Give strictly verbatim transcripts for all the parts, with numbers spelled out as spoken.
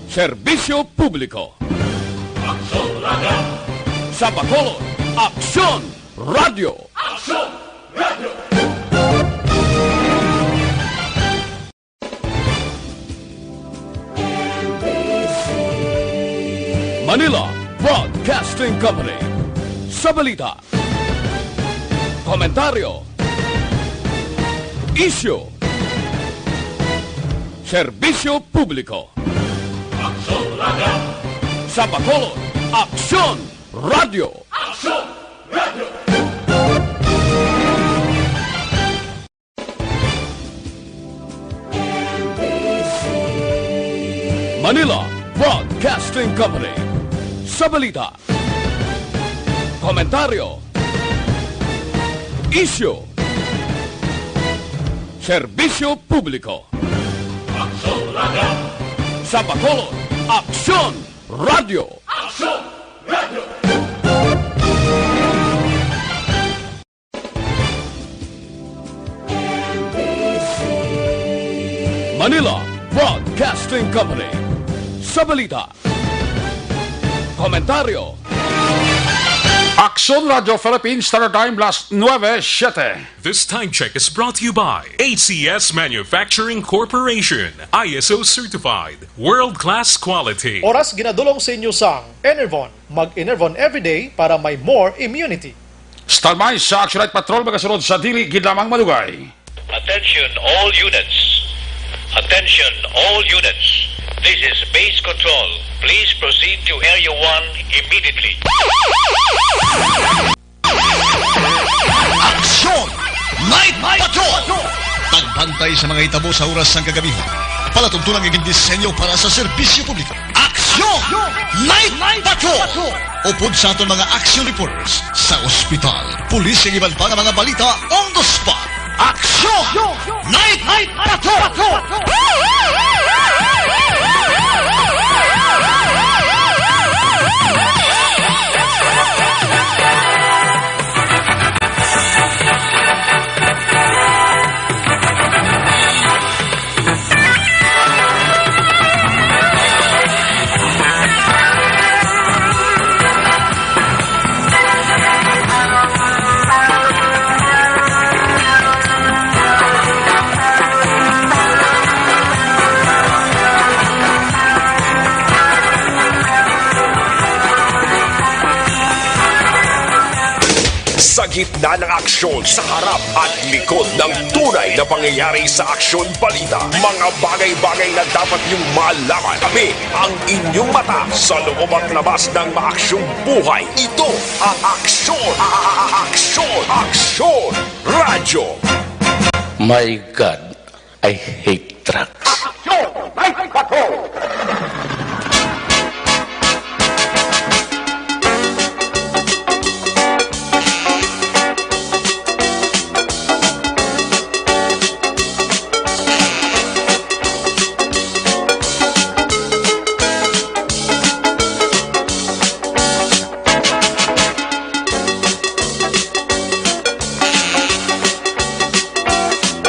Serbisyo Publiko. Aksyon Radio. Sa Bacolod, Aksyon Radio. Aksyon Radio. Manila Broadcasting Company. Sa balita, komentaryo, isyu, serbisyo publiko. Aksyon Radio. Sa Bacolod, Aksyon Radio. Aksyon Radio. Manila Broadcasting Company. Sa balita, komentaryo, isyu, serbisyo publiko. Aksyon Radio. Sa Bacolod, Aksyon Radio. Aksyon Radio. Manila Broadcasting Company. Sa balita, komentaryo, Aksyon Radio Philippines Standard Time, las nuebe siete. This time check is brought to you by A C S Manufacturing Corporation, I S O certified, world-class quality. Oras ginadulong sa inyo sang Enervon. Mag-Enervon everyday para may more immunity. Standby sa Action Night Patrol, magasunod sa dili gid lamang madugay. Attention all units. Attention all units. This is Base Control. Please proceed to Area one immediately. Aksyon! Night Patrol! Pagbantay sa mga hitabo sa oras sang kagabihan. Palatuntunan nga gindisenyo para sa serbisyo publiko. Aksyon! Night Patrol! Upod sa aton mga action reporters sa ospital, pulis, kag iban pa nga mga balita on the spot. Aksyon! Night Patrol! Sa gitna ng aksyon, sa harap at likod ng tunay na pangyayari sa aksyon balita, mga bagay-bagay na dapat niyong malaman. Kami ang inyong mata sa loob at labas ng maaksyong buhay. Ito ang Aksyon! A-, a-, a-, Aksyon! Aksyon! Radyo! My God, I hate trucks. Aksyon! Night Patrol!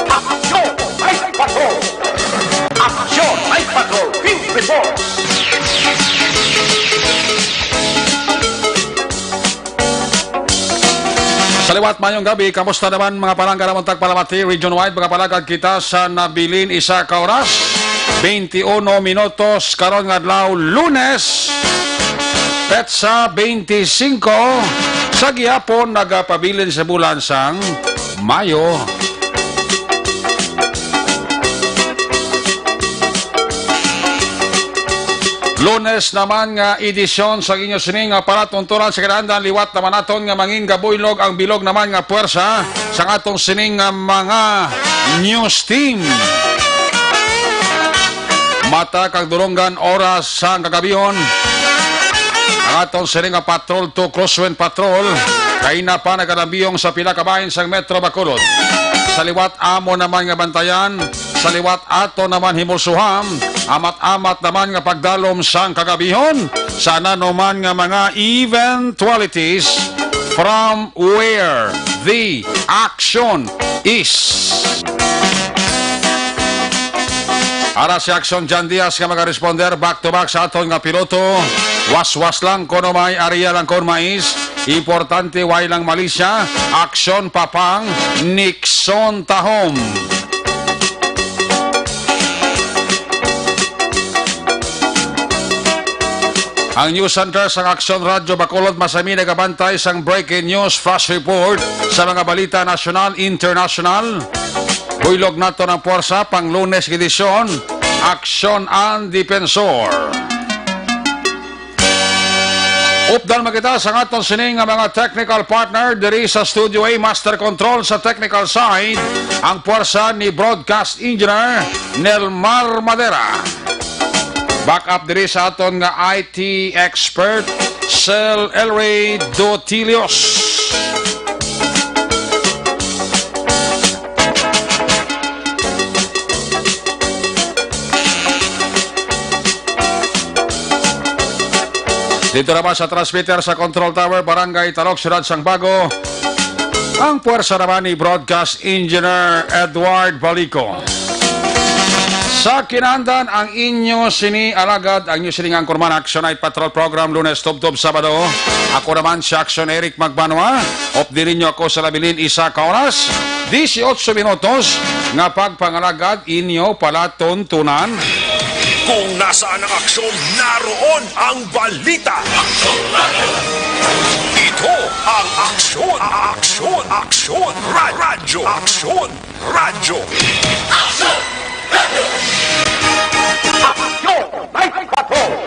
Aksyon! Night Patrol! Aksyon! Night Patrol! Field Report! Sa liwat, mayong gabi. Kamusta naman, mga palangga namon tagpalamati region-wide? Mga palagad kita sa nabilin isa ka oras, twenty-one minutos, karon nga adlaw, Lunes, petsa twenty-five sa gihapon, nagapabilin sa bulan sang Mayo. Lunes naman nga edisyon sa inyo sining nga palatuntunan sa kinahanglan. Liwat naman naton nga mangin gabuylog ang bilog naman nga puwersa sa atong sining nga mga news team. Mata kag dulonggan oras sang kagabihon. Ang atong sining nga Patrol Two Crosswind Patrol, kaina pa nagalambiyong sa pila ka bahin sang Metro Bacolod. Sa liwat amo naman nga bantayan, sa liwat ato naman himulsuhan, amat-amat naman nga pagdalom sang kagabihon sa nanuman nga mga eventualities from where the action is. Ara si Aksyon John Diaz nga magaresponder back to back sa aton nga piloto. Waswas lang kuno may aria lang kon mais. Importante way lang malisya. Aksyon Papang Nixon Tahom. Ang news center sang Aksyon Radyo Bacolod masami nagabantay sang breaking news flash report sa mga balita nasyonal, internasyonal. Buylog naton ang puwersa pang Lunes edisyon, Aksyon ang Depensor. Updan man kita sa aton sini nga mga technical partner diri sa Studio A, Master Control sa technical side, ang puwersa ni Broadcast Engineer Nelmar Madera. Back up diri sa aton nga I T expert, Sir Elray Dotilios. Dito naman sa transmitter sa Control Tower, Barangay Talok, Siyudad sang Bago, ang puwersa naman ni Broadcast Engineer Edward Balico. Sa kinandan ang inyo sini alagad, ang inyo sini nga anchorman, Action Night Patrol Program, Lunes tubtob Sabado. Ako naman si Action Eric Magbanwa. Updi ninyo ako sa labilin isa ka oras, dieciocho minutos, nga pagpangalagad inyo palatuntunan. Kung nasaan ang aksyon, naroon ang balita. Ito ang Aksyon, Aksyon, Aksyon, Ra-, Radyo, Aksyon Radyo. Aksyon! Night Patrol!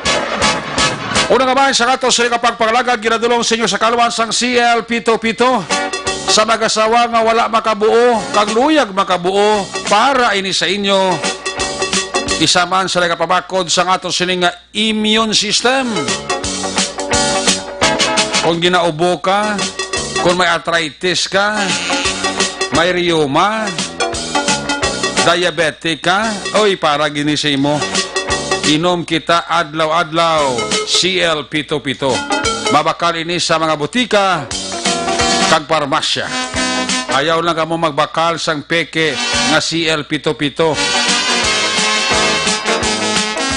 Una nga man sa ato sa nga pagpangalagad, ginadulong sa inyo sa kaluan sang C L pito pito. Sa mag-asawa nga wala makabuo, kag luyag makabuo, para ini sa inyo. Isa man sa nagapabakod sa ato sini nga immune system. Kung ginaubo ka, kung may arthritis ka, may rheuma, diabetic ka, oy, para gini sa imo. Inom kita adlaw-adlaw, C L pito pito. Mabakal ini sa mga butika kag parmasya. Ayaw lang kamo magbakal sang peke nga C L pito pito.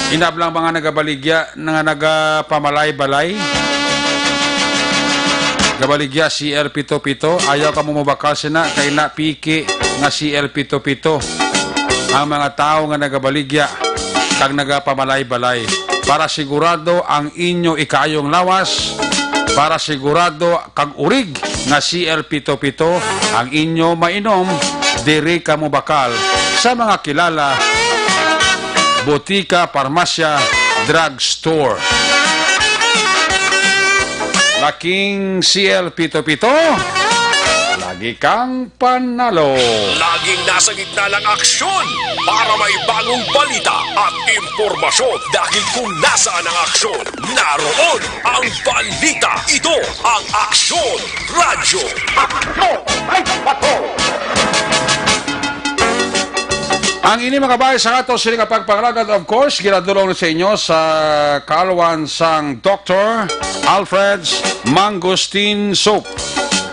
Inab lang mga nagabaligya nga nagapamalay-balay. Gabaligya C L pito pito, ayaw kamo mobakal sina kay na peke nga C L pito pito. Ang mga tawo nga nagabaligya kag nagapamalay-balay, para sigurado ang inyo ikaayong lawas, para sigurado kag urig nga C L pito pito ang inyo mainom, diri kamo bakal sa mga kilala, butika, parmasya, drugstore. Laking C L pito pito, lagi kang panalo. Laging nasa gitna ng aksyon para may bagong balita at impormasyon. Dahil kung nasaan ang aksyon, naroon ang balita. Ito ang Aksyon Radyo. Aksyon! Ay, pato! Ang ini, mga kabay, sa ato sini nga pagpangalagad, of course, ginadulong sa inyo sa kaluan sang Doctor Alfred's Mangosteen Soap.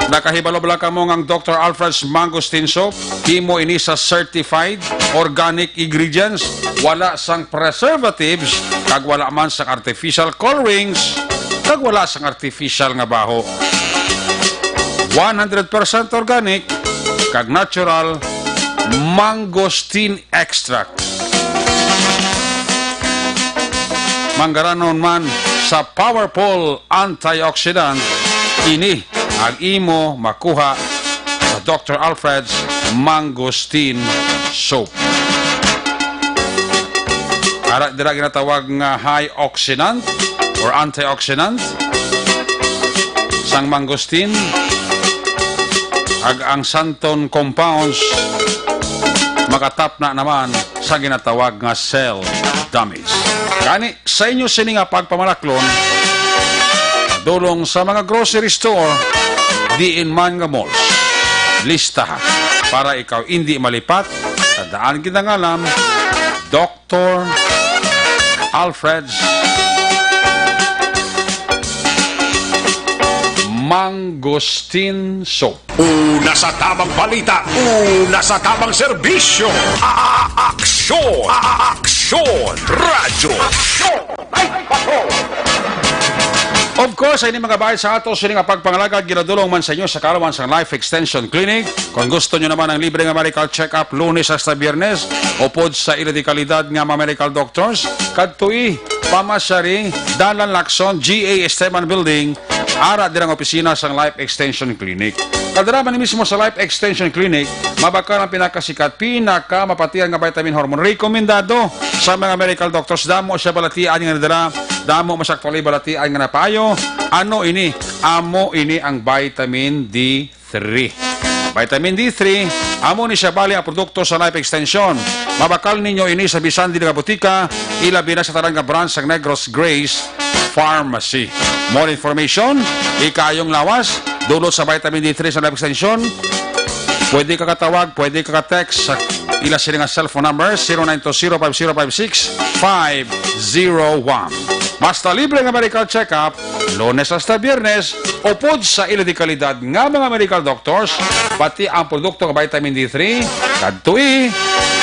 Nakahibalo bala kamo nga ang Doctor Alfred's Mangosteen Soap, himo ini sa certified organic ingredients, wala sang preservatives, kag wala man sang artificial colorings, kag wala sang artificial nga baho. One hundred percent organic kag natural mangosteen extract. Manggaranon man sa powerful antioxidant, ini ang imo makuha sa Doctor Alfred's Mangosteen Soap. Ara dira ginatawag nga high oxidant or antioxidant sang mangosteen, ag ang xanthone compounds makatapna naman sa ginatawag nga cell damage. Gani, sa inyo sini nga pagpamalaklon, dulong sa mga grocery store, diin man nga malls, listaha para ikaw indi malipat sa daan ginangalan Doctor Alfred's Mangosteen Soap. Una sa tamang balita, una sa tamang serbisyo. A-, a-, aksyon. A-, a-, aksyon. Of course, ay ni mga bahay sa ato, sini nga pagpangalagad ginadulong man sa inyo sa kaarawan sang Life Extension Clinic. Kung gusto nyo naman ang libre nga medical check-up Lunes hasta Biyernes, upod sa ila di kalidad nga mga medical doctors, kadtoi, pamasyari, Dalan Lacson, G A Esteban Building, ara dira ang opisina sang Life Extension Clinic. Kadara man mismo sa Life Extension Clinic, mabakal ang pinakasikat, pinakamapatian nga vitamin hormone. Rekomendado sa mga medical doctors. Damo siya balatian nga nadala. Damo man siya aktual balatian nga napaayo. Ano ini? Amo ini ang vitamin D three. Vitamin D three, amo ni siya bali ang produkto sa Life Extension. Mabakal ninyo ini sa bisan dili nga butika, ilabi na sa tanan nga branch sang Negros Grace Pharmacy. More information, ikayong lawas, dulot sa vitamin D three sa Life Extension. Pwede ka katawag, pwede ka ka-text sa ila sila nga cellphone number, zero nine two zero five zero five six five zero one. Basta libre nga medical check-up, Lunes hasta Biyernes, upod sa ila di kalidad nga mga medical doctors, pati ang produkto nga vitamin D three, kadtoi,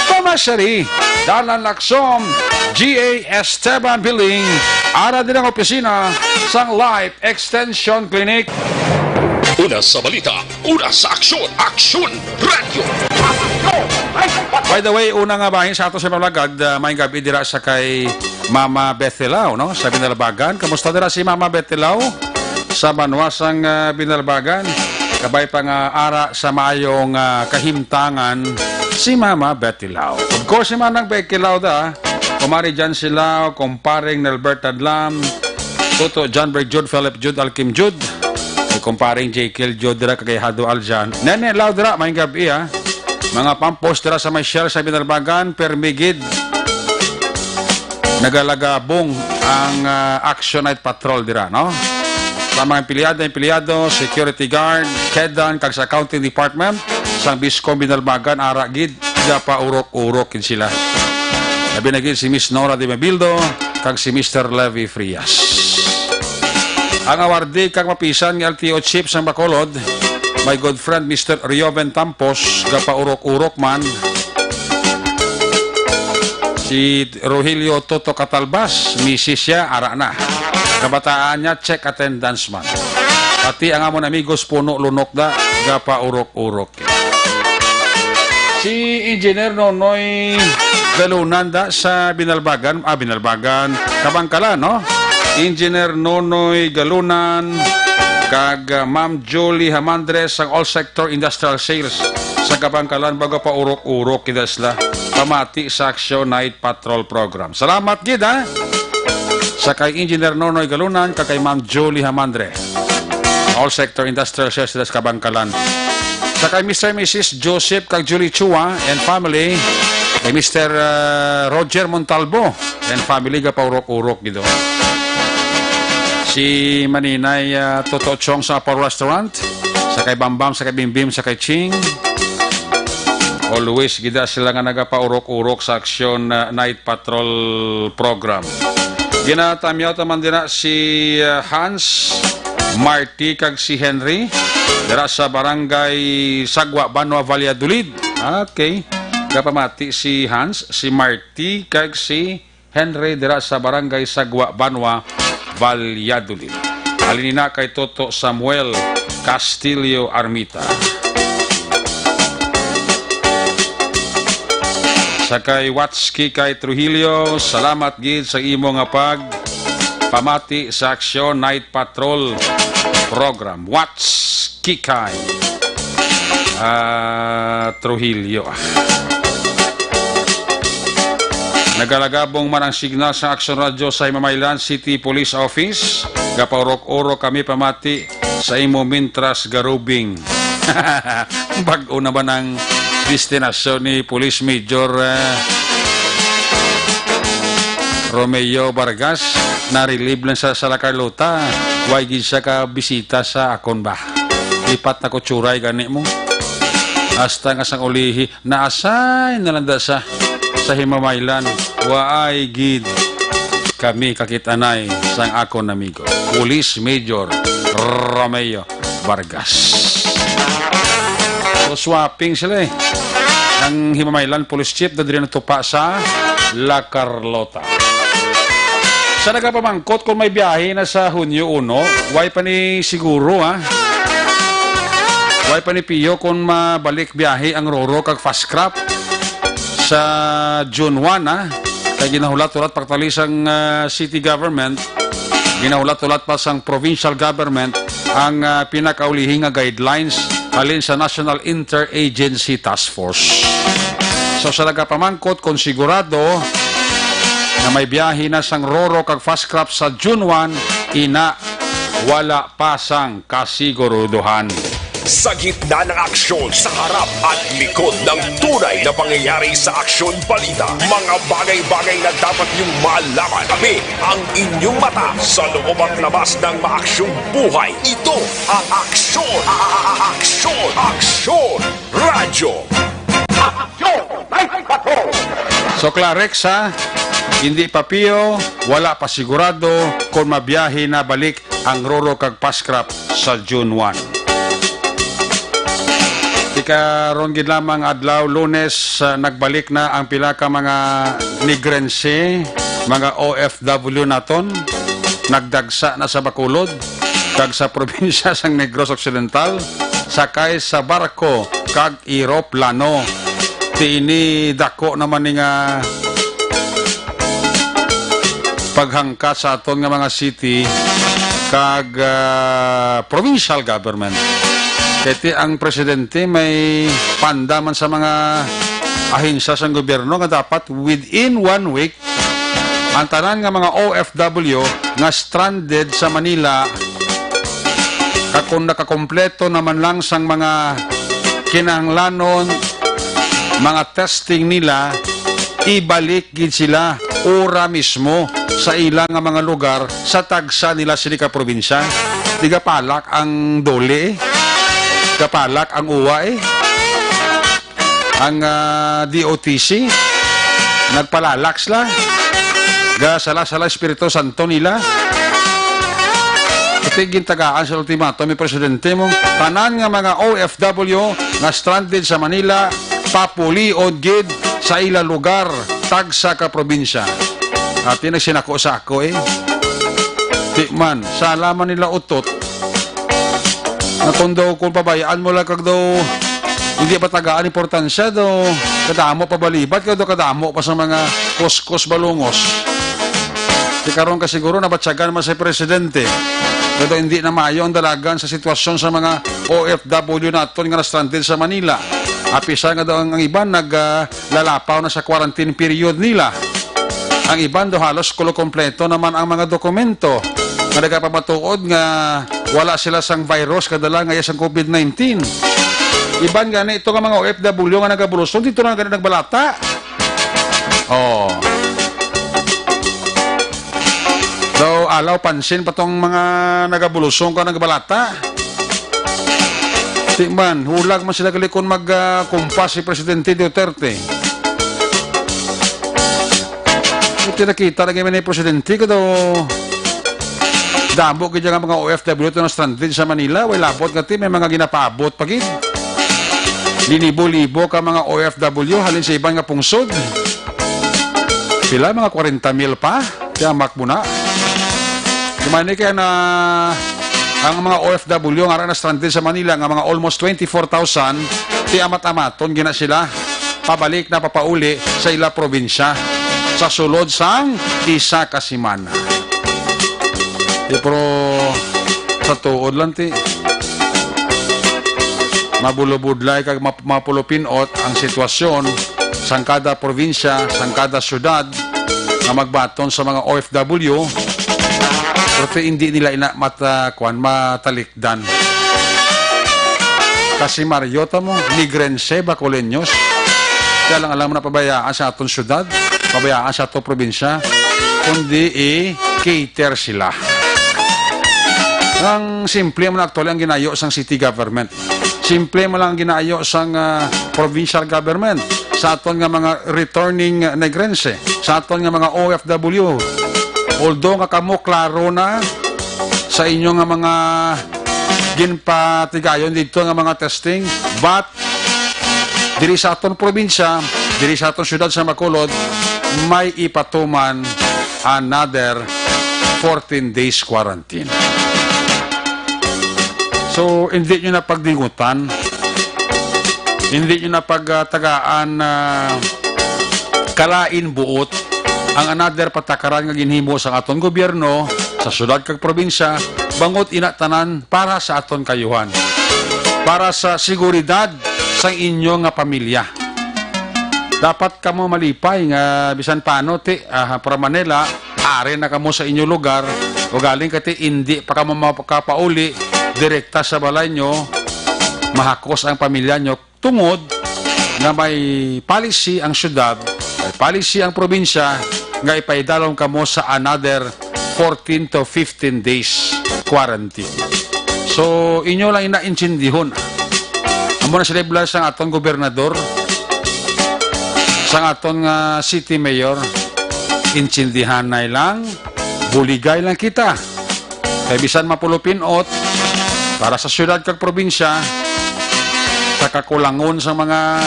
pamasyari, Dalan Lacson, G A Esteban Building, ara din ang opisina sang Life Extension Clinic. Una sa balita, una sa aksyon, Aksyon Radio. By the way, una nga bahin sa ato sa mga lagad, ah, may gabi dira sa kay Mama Bethelao, no? Sa Binalbagan. Kamusta dira si Mama Bethelao? Sa banwa sang, ah, Binalbagan. Kabay pa nga ara sa maayong, ah, kahimtangan si Mama Bethelao. Of course, si Manang Bethelao da, Kumari Jan Silao, Kumparing Nelbert Tadlam, Toto John Berg Jud, Philip Jud, Alkim Jud, kay Kumparing Jekyll Jud dira kay Hado Aljan. Nene Lao dira, may gabi, ah. Mga pampos dira sa may Shell sa Binalbagan, permi gid. Nagalagabong ang, ah, Action Night Patrol dira, no? Sa mga empleyado, empleyado, security guard, kedan, kag sa accounting department, sang Biscom Binalbagan, ara gid, gapaurok-urok gid sila. Labi na gid si Miss Nora de Mabildo, kag si Mister Levi Frias. Ang awardi kag mapisan nga L T O chief sang Bacolod, my good friend Mister Rioven Tampos, gapaurok-urok man. Si Rogelio Toto Catalbas, misis siya, ara na. Kabataan niya, check attendance man. Pati ang amon amigos, puno lunok da, gapaurok-urok. Si Engineer Nonoy Galunan da sa Binalbagan, ah, Binalbagan, Kabangkalan, no? Engineer Nonoy Galunan, kag, ah, Ma'am Julie Hamandres sang All Sector Industrial Sales sa Kabangkalan, baga pa urok-urok kita sila. Pamati sa Action Night Patrol Program. Salamat gid, ha? Sa kay Engineer Nonoy Galunan, kag kay Ma'am Julie Hamandre. All Sector Industrial Sales sila sa Kabangkalan. Sa kay Mister Missus Joseph kag Julie Chua and family, kay Mister, uh, Roger Montalbo and family, gapaurok-urok gido. Si Maninay, uh, Toto Chong sa Aparo Restaurant, sa kay Bambam, sa kay Bimbim, sa kay Ching. Always gida sila nga nagapaurok-urok sa Action, uh, Night Patrol Program. Ginatamyaw ta man dira si, uh, Hans, Marty, kag si Henry, dira sa Barangay Sagwa, Banwa, Valladolid. Okay. Gapamati si Hans, si Marty, kag si Henry dira sa Barangay Sagwa, Banwa, Valladolid. Halin ina kay Toto Samuel Castillo Armita. Sa kay Watski kay Trujillo, salamat gid sa imo nga pagpamati sa Action Night Patrol Program. Watski kay, ah, Trujillo. Nagalagabong man ang signal sa Action Radio sa Himamaylan City Police Office. Gapaurok-urok kami pamati sa imo mintras garubing. Bag-o naman ang destinasyon ni Police Major, eh, Romeo Vargas. Na-relieve lang sa, sa La Carlota. Way gid siya ka bisita sa akon ba? Lipat na ko tsuray gani mo. Hasta nga sang ulihi, naasay na lang da sa, sa Himamaylan. Waay gid kami kakit-anay sang akon amigo, Police Major Romeo Vargas. So, swapping sila eh. Ang Himamaylan Police Chief, da diri natupa sa La Carlota. Sa nagapamangkot kung may biyahe na sa Hunyo uno, way pa ni siguro, ha? Way pa ni Pio kung mabalik biyahe ang Roro kag Fastcraft sa June one, ha? Kay ginahulat-hulat pagtali sang, ah, city government, ginahulat-hulat pa sang provincial government ang, ah, pinakaulihi nga guidelines halin sa National Interagency Task Force. So, sa nagapamangkot kung sigurado nga may biyahe na sang Roro kag Fastcraft sa June one, ina, wala pa sang kasigurudohan. Sa gitna ng aksyon, sa harap at likod ng tunay na pangyayari sa Aksyon Balita, mga bagay-bagay na dapat niyong malaman. Tabi ang inyong mata sa loob at labas ng maaksyong buhay. Ito ang Aksyon, Aksyon, Aksyon Radyo. Aksyon! Live Patrol! So, Clarex, ha? Hindi pa Pio, wala pa sigurado kung mabiyahe na balik ang Roro kag Fastcraft sa June one. Tika ron gid lamang adlaw, Lunes, ah, nagbalik na ang pila ka mga Negrense, mga O F W naton, nagdagsa na sa Bacolod kag sa probinsya sang Negros Occidental, sakay sa barko kag eroplano. Ti ini dako naman ni nga paghangkat sa aton nga mga city kag, ah, provincial government. Kay ti ang presidente may panda man sa mga ahensya sang gobyerno nga dapat within one week ang tanan nga mga O F W nga stranded sa Manila, kag kung nakakompleto naman lang sang mga kinahanglanon, mga testing nila, ibalik gid sila ora mismo sa ila nga mga lugar sa tagsa nila sini ka probinsya. Di gapalak ang DOLE, eh. Gapalak ang uwa, eh. Ang, ah, D O T C, nagpalalak sila. Gasala-sala Espiritu Santo nila. Ito yung gintagaan sa ultimatum ni Presidente mo. Tanan nga mga O F W nga stranded sa Manila, papulion gid sa ila lugar, tagsa ka probinsya. Ati nagsinako sa ako, eh. Di man, sala man nila utot. Nga kung daw, kung pabayaan mo lang kag daw, hindi pa tagaan importansya daw, kadamo pa balibat, kag daw kadamo pa sa mga kuskos balungos. Di karon ka siguro nabatyagan man sa presidente. Kag daw hindi na maayo ang dalagan sa sitwasyon sa mga O F W naton nga na-stranded sa Manila. Apisan nga daw ang, ang iban nag, ah, lalapaw na sa quarantine period nila. Ang iban daw halos kulo kompleto naman ang mga dokumento nga nagapamatuod nga wala sila sang virus kadala nga iya sang COVID nineteen. Iban gani ito nga mga O F W nga nagabulusong dito na gani nagbalata. Oh. Daw alaw pansin pa tong mga nagabulusong ka nagbalata. Di man, hulag man sila gali kung mag, ah, kumpas si Presidente Duterte. Iti nakita na gani ni Presidente, kado damo gid nga mga O F W to na stranded sa Manila. Way labot nga ti, may mga ginapaabot pa gid. Linibo-libo ka mga O F W halin sa iban nga pungsod. Pila, mga kwarenta mil pa? Tiamak mo na. Kumani kaya na ang mga O F W nga na-stranded sa Manila, nga mga almost twenty-four thousand, ti amat-amaton gina sila pabalik na papauli sa ila probinsya sa sulod sang isa ka semana. Di, pero sa tuod lang, ti, mabulobudlay kag map-, mapulupinot ang sitwasyon sang kada probinsya, sang kada syudad nga magbaton sa mga O F W, pero ti hindi nila ina mata-, kwan, matalikdan. Kasi Mario ta mo, Negrense, Bacoleños. Kaya lang alam mo na pabayaan sa aton syudad, pabayaan sa aton probinsya, kundi i-cater sila. Ang simple mo na actually ang ginayo sang city government. Simple mo lang ang ginayo sang, ah, provincial government, sa aton nga mga returning, ah, Negrense, sa aton nga mga O F W. Although nga kamo klaro na sa inyo nga mga ginpatigayon dito nga mga testing, but diri sa aton probinsya, diri sa aton syudad sa Bacolod, may ipatuman, another fourteen days quarantine. So, hindi nyo na pagdingutan, hindi nyo na pagtagaan na kalain buot ang another patakaran nga ginhimo sa aton gobyerno, sa syudad kag probinsya, bangod ina tanan para sa aton kaayuhan, para sa seguridad sang inyo nga pamilya. Dapat kamo malipay nga bisan paano, ti, ah, from Manila, ari na kamo sa inyo lugar, ugaling kati indi pa kamo makapauli direkta sa balay nyo, mahakos ang pamilya nyo, tungod nga may policy ang syudad, may policy ang probinsya nga ipaidalom kamo sa another fourteen to fifteen days quarantine. So, inyo lang ina intindihon. Amo na sila iblas sang aton gobernador, sang aton nga city mayor, intindihanay lang, buligay lang kita. Kay bisan mapulupinot para sa syudad kag probinsya, sa kakulangon sa mga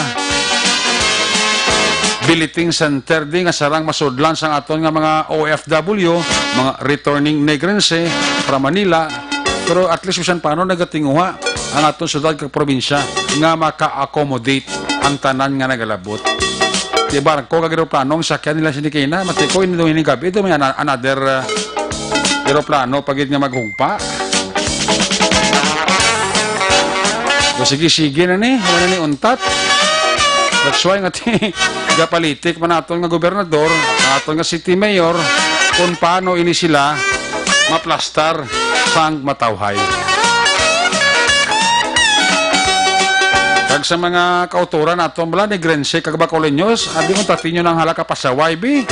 billeting center di nga sarang masudlan sang aton nga mga O F W, mga returning Negrense from Manila, pero at least bisan paano nagatinguha ang aton syudad kag probinsya nga maka-accommodate ang tanan nga nagalabot. Di barko kag eroplano ang sakyan nila sini kina, matiko ini, ini gabi ito may ana-, another, uh, eroplano pa gid nga maghugpa. O sige, sige na ni, wala na ni untat. That's why nga ti-, gapolitik man naton nga gobernador, naton nga city mayor, kung paano ini sila maplastar sang matawhay. Kag sa mga kautoran naton bala ni Grense kag Bacolod News, abi mo, tatinyo nang hala ka pasaway, bi.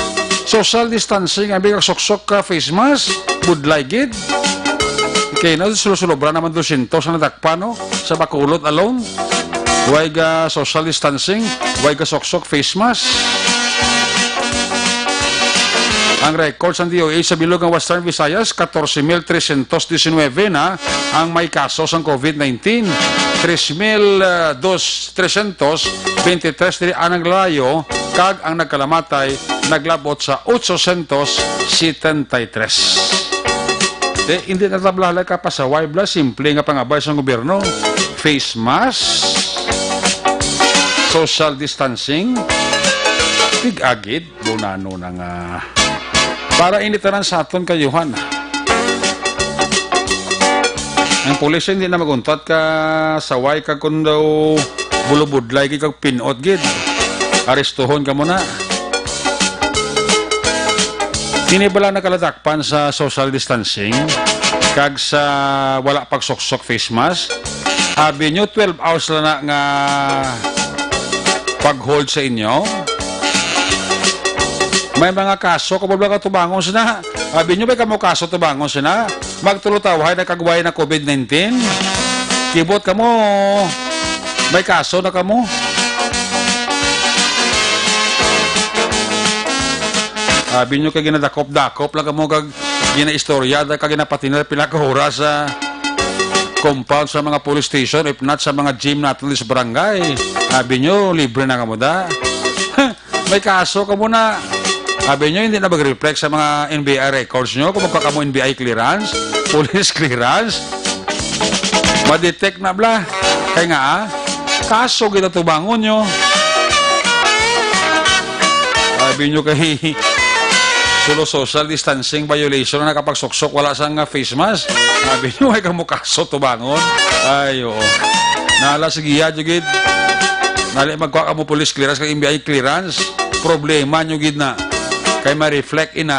Social distancing, abi, kag suksok ka face mask, budlay gid. Kay na, sulo-sulobra naman dosyentos ang nadakpan, no? Sa Bacolod alone. Way ga social distancing, way ga suksok face mask. Ang record sang D O H sa bilog nga Western Visayas, katorse mil tresyentos diecinuebe na ang may kaso sang COVID nineteen. Tres mil, ah, dos, tresyentos beintitres diri ang naglayo, kag ang nagkalamatay naglabot sa otsosyentos setenta y tres. Di, hindi na tablahalay ka pasaway, bla, simple nga pangabay sa gobyerno. Face mask, social distancing, tig-agid, bunano na nga. Para ini tanan sa aton kayuhan. Ang pulis hindi na maguntat ka saway ka kung daw bulubudlay gid kag pinot gid. Arestuhon ka muna. Ini bala nakaladakpan sa social distancing kag sa wala pagsuksok face mask? Abi nyo, twelve hours lang na nga pag-hold sa inyo. May mga kaso, kabubla ka tubangon sina. Abi nyo, may kamo kaso tubangon sina. Magtulutawhay na kagway na COVID nineteen. Kibot kamo, may kaso na kamo. Abi nyo kay ginadakop-dakop lang kamo kag ginaistorya da kag ginapatinar pila ka oras sa compound sa mga police station, if not sa mga gym natin sa barangay. Abi nyo, libre na kamo da. May kaso kamo na. Abi nyo, hindi na mag-reflect sa mga N B I records nyo kung magpa kamo N B I clearance, police clearance. Ma-detect na bla. Kay nga, ah, kaso gid ang tubangon nyo. Abi nyo kay sulo social distancing violation na nakapagsuksok, wala sang, ah, face mask. Abi nyo, ay kamo kaso tubangon. Ay, oo. Nala, sige, ya, jugid. Nali, magkuha kamo police clearance kag N B I clearance. Problema nyo gid na. Kay ma-reflect ina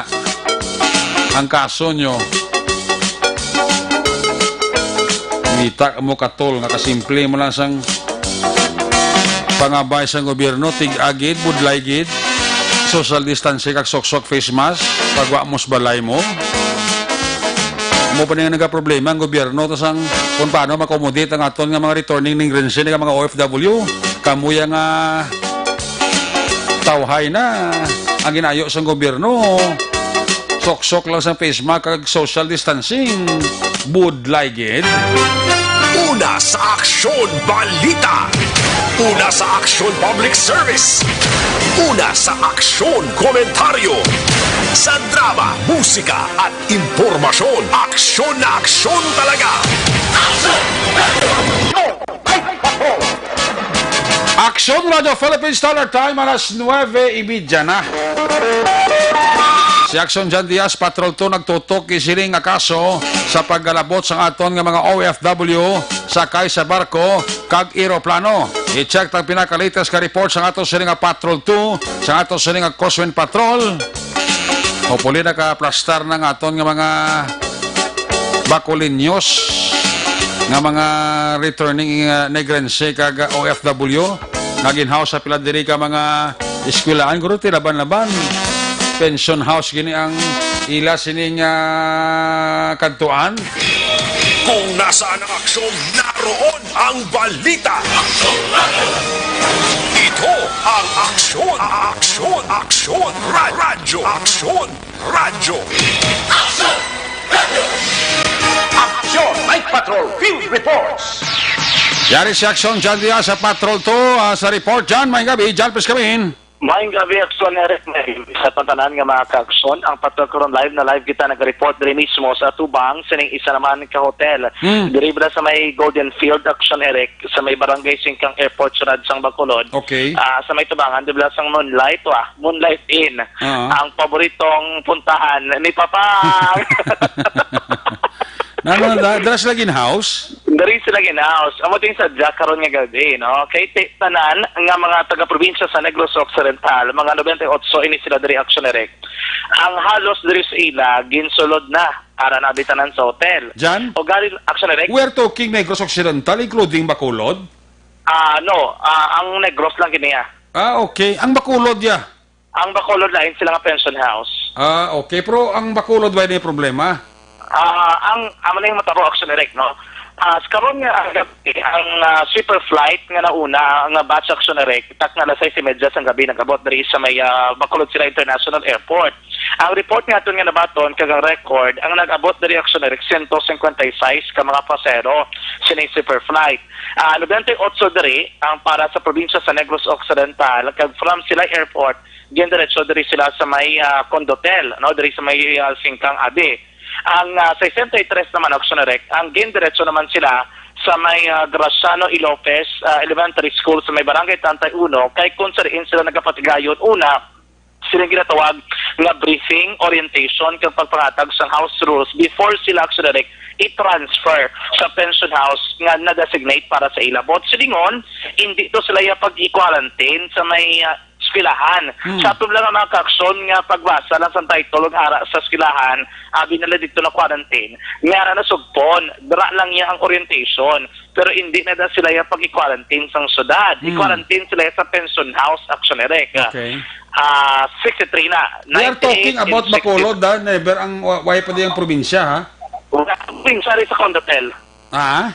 ang kaso nyo. Ngita mo, katol, nga kasimple mo lang sang pangabay sang gobyerno, tig-agid, budlay gid, social distancing kag suksok face mask pag wa mo sa balay mo. Mo pa nga nagaproblema ang gobyerno to sang kung paano makomodate ang aton nga mga returning Negrense nga mga O F W. Kamuya nga tawhay na ang ginayo sang gobyerno. Suksok lang sa face mask kag social distancing. Budlay gid. Una sa aksyon, balita. Una sa aksyon, public service. Una sa aksyon, komentaryo. Sa drama, musika, at impormasyon, aksyon na aksyon talaga. Aksyon Radio Philippines Standard Time, alas nuebe y media na. Si Action John Diaz, Patrol two, nagtutok sining nga kaso sa paggalabot sang aton nga mga O F W sakay sa barko kag eroplano. I-check ang pinaka-latest nga report sang ato sini nga Patrol two, sang ato sini nga Crosswind Patrol. Hopefully, nakaplastar na nga aton nga mga Bacolinios nga mga returning, uh, Negrense kag O F W nga ginhaw sa pila diri ka mga eskwelahan. Guro, ti laban-laban. Pension house gini ang ila sining, ah, kadtuan. Kung nasaan ang aksyon, naroon ang balita. Ito ang Aksyon, Aksyon, Aksyon, Ra-, Radyo Aksyon, Radyo Aksyon. Aksyon Night Patrol Field Reports. Yari si Aksyon John Diaz sa Patrol two, ah, sa report. John, may gabi. John, please come in. Maayong gabi, Aksyon Eric. Sa pagtanan nga mga kaaksyon, ang Patrol karon live na live kita nag-report diri mismo sa atubang sining isa naman ka hotel. Hmm. Diri bala sa may Golden Field, Aksyon Eric, sa may Barangay Singkang Airport, Siyudad sang Bacolod. Okay. Ah, sa may tubangan, di bala sang Moonlight, wa? Moonlight Inn. Ah. Ang paboritong puntahan ni Papang. Nano, da-, dira sila ginhouse? Diri sila ginhouse. Amo ting sadya karon nga gabi, no? Kay ti-, tanan nga mga taga-probinsya sa Negros Occidental, mga nobenta y otso ini sila diri, Aksyon Eric. Ang halos diri sa ila, ginsulod na, ara na abi tanan sa hotel. Jan? O gari, Aksyon Eric? We are talking Negros Occidental, including Bacolod? Ah, no. Ah, ang Negros lang gini, ah. Ah, okay. Ang Bacolod, ya? Ang Bacolod lain sila nga pension house. Ah, okay. Pero ang Bacolod, wala na yung problema? Ah, ang, amo na yung matabo, Aksyon Eric, no? Ah, sa karon nga, ang, ang, ah, sweeper flight nga nauna, nga batch, Aksyon Eric, tak na alas sais y media sang gabi, nag-abot diri sa may, ah, Bacolod Sira International Airport. Ang report nga aton nga nabaton, kag ang record, ang nag-abot diri, Aksyon Eric, siyento cincuenta y seis ka mga pasahero sining sweeper flight. Ah, nobenta y otso diri ang para sa probinsya sa Negros Occidental, kag from Silay Airport, gindiretso diri sila sa may, ah, Condotel, no? Diri sa may, ah, Singkang Abi. Ang, ah, sesenta y tres naman, Aksyon Eric, ang gindiretso naman sila sa may, ah, Graciano E. Lopez, ah, Elementary School sa may Barangay Tantay Uno, kay kung sa diin sila nagapatigayon una, silang ginatawag nga briefing, orientation, kag pagpangatag sang house rules before sila, Aksyon Eric, i-transfer sa pension house nga na-designate para sa ila. But silingon, hindi to sila iya pag-i-quarantine sa may, ah, eskwelahan. Hmm. Sa aton lang nga mga kaaksyon nga pagbasa lang sa title nga ara sa eskwelahan, abi nila dito na quarantine, nga ara na sugpon, dira lang niya ang orientation. Pero hindi na da sila iya pag-i-quarantine sang syudad. Hmm. I-quarantine sila sa pension house, Aksyon Eric. Okay. Ah, sixty-three na. We are talking about Bacolod, ha? Never ang wa-, why pa di ang probinsya, ha? Wala, probinsya rin sa Condotel. Ah?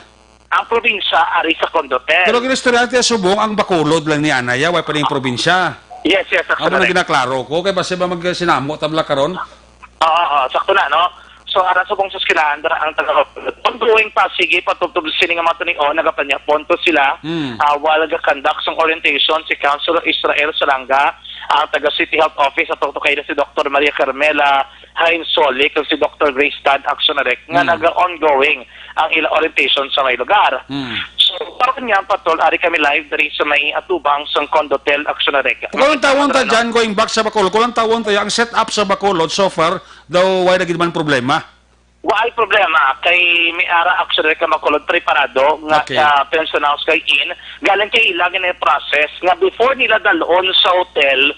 Ang probinsya ari sa Condotel. Pero ang estudyante sa Subong, ang Bacolod lang ni anay, wala pa ning probinsya. Yes, yes, Aksyon Eric. Amo na ginaklaro ko, kay basi ba magsinamo tabla karon? Oo, oo, sakto na, no? So, ara sa Subong sa eskwelahan, dira ang taga ongoing pa, sige, patubtob sini nga mga tunion, nagapanyapon to sila. Hmm. Ah, while ga-conduct sang orientation si Councilor Israel Salanga, ang taga City Health Office, at to kay si Doktor Maria Carmela Heinz Solik, kag si Doktor Grace Tad, Aksyon Eric, nga Hmm. naga-ongoing ang ila orientation sa may lugar. Hmm. So, karon nga, Patrol, ari kami live diri sa may atubang sang Condotel, Aksyon Eric. Kung ang tawon ta dyan, going back sa Bacolod, kung ang tawon ta, ang setup sa Bacolod so far, daw, wala gid man problema? Waay problema, kay may ara, Aksyon Eric, ka Bacolod preparado nga, Okay. ah, pension house kag inn, galing kay ila gani process nga before nila dalon sa hotel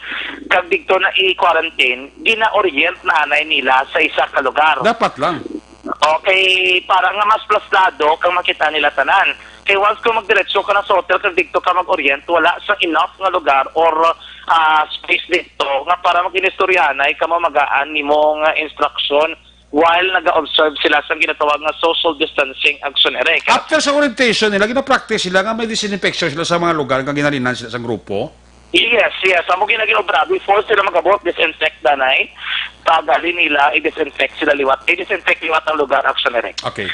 kag dito na i-quarantine, gina-orient na anay nila sa isa ka lugar. Dapat lang. Okay, para nga mas plasado kang makita nila tanan. Kay once kung magdiretso ka na sa hotel kag dito ka mag-orient, wala sa enough nga lugar or, ah, space dito nga para mag-inistoryahanay ka mamagaan nimo nga instruction while naga-observe sila sa ginatawag nga social distancing, Aksyon Eric. After sa orientation nila, gina-practice sila nga may disinfection sila sa mga lugar nga ginalinan sila sa grupo? Yes, yes. Amo gina-, ginobra. Before sila mag-abot, disinfect danay. Pag ali nila, i-disinfect sila liwat. I-disinfect liwat ang lugar, Aksyon Eric. Okay.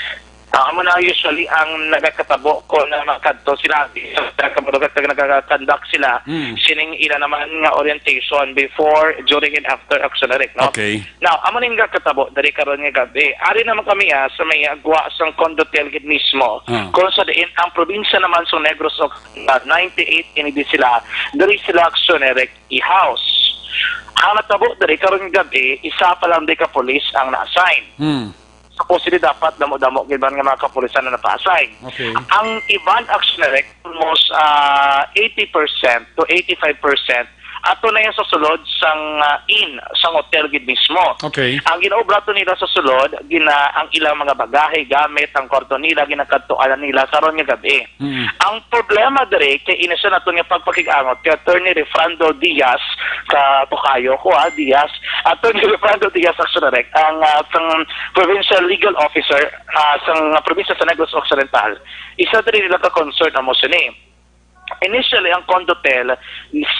Ah, amo na usually ang nagakatabo kon makadto sila sa kabarugat kag nagakonduct sila Mm. sining ila naman nga orientation before, during, and after Action Direct, no? Okay. Now, amo ning nagakatabo diri karon nga gabi. Ari naman kami, ah, sa may agwa sang Condotel gid mismo. Ah. Kung sa diin ang probinsya naman sa Negros Occidental, ninety-eight ini di sila, diri sila Action Direct i-house. Ang natabo diri karon nga gabi, isa pa lang di ka pulis ang na-assign. Hmm. Supposedly dapat damo-damo gid man nga mga kapulisan na napa-assign. Okay. Ang iban Action Direct, almost, ah, eighty percent to eighty-five percent ato na yan sa sulod sang, ah, inn, sang hotel gid mismo. Okay. Ang ginaobra to nila sa sulod, gina ang ilang mga bagahe, gamit, ang kwarto nila, ginakadtuan nila karon nga gabi. Mm. Ang problema diri kay ini siya naton nga pagpakig-angot kay Attorney Refrando Diaz, ka tokayo ko, ah, Diaz. Attorney Refrando Diaz, Action Direct, ang, ah, sang provincial legal officer, ah, sang probinsya sa Negros Occidental. Isa diri nila ka concern amo sini. Initially, ang Condotel,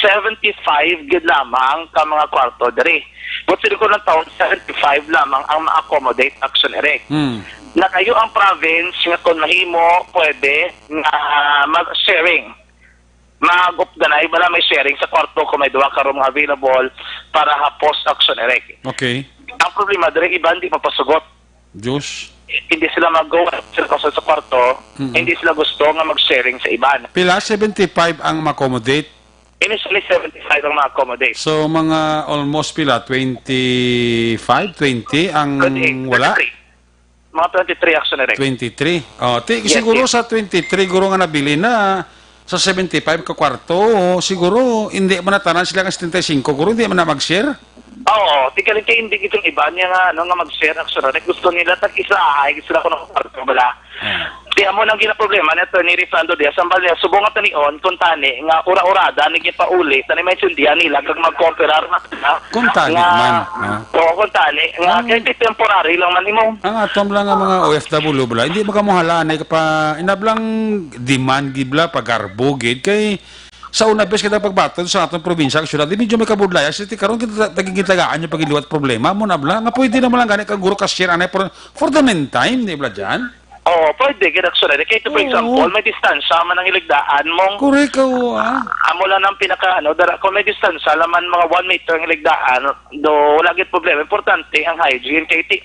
seventy-five gid lamang ka mga kwarto diri. But sa likod ng taon, seventy-five lamang ang ma-accommodate, Action Direct. Hmm. Nagayo ang province nga kung mahimo, pwede nga mag-sharing. Mag-updanay, wala may sharing sa kwarto kung may duha ka room nga available para ha post Action Direct. Okay. Ang problema, diri iban di mapasugot. Diyos. Hindi sila mag-go, sila kasal sa kwarto, Mm. hindi sila gusto nga mag-sharing sa iban. Pila? Seventy-five ang ma-accommodate? Initially, seventy-five ang ma-accommodate. So, mga almost pila? Twenty-five, twenty ang Twenty-eight, wala? Twenty-three. Mga twenty-three, Action Direct. Twenty-three. Oh, ti, Yes, siguro yes. sa twenty-three, guro nga nabili na, sa seventy-five ka kwarto, siguro, hindi man na tanan sila nga setenta y cinco, guro, hindi man na mag-share? Oo, ti galing kay hindi gid ang iba niya nga, ano, nga mag-share, Action Direct. Gusto nila tag isa, ay, gusto nila kuno kwarto bala. Ah. Ti amo nang ginaproblema ni Attorney Refrando Diaz, ang bal niya, subong nga tanion, kung tani, nga ura-urada, ni gipauli, tani maintindihan nila, kag magkooperar na sila. Kung tani nga, man, ah. Oo, kung tani, nga, Ang kay ti temporary lang man imo. Ang atom lang nga mga O F W bala, hindi makamuhala, na pa, inablang demand gid bala, pagarbo gid, kay sa una, bes kita pagbaton sa atong probinsya, kag syudad, di medyo may kabudlayan, sa ti karon, kita, nagigitagaan yung pagiliwat problema, mo na bala, nga pwede naman lang gani, kag guro ka-share, anay, for, for the meantime, di bala dyan? Oo, pwede, gid, actually. Kay, for Oo. example, may distansya man ang iligdaan mong Correct, oo, ah. Amo lang ang pinaka, ano, dara, kung may distansya, laman mga one meter ang iligdaan, do, wala gid problema. Importante ang hygiene. Kay, ti,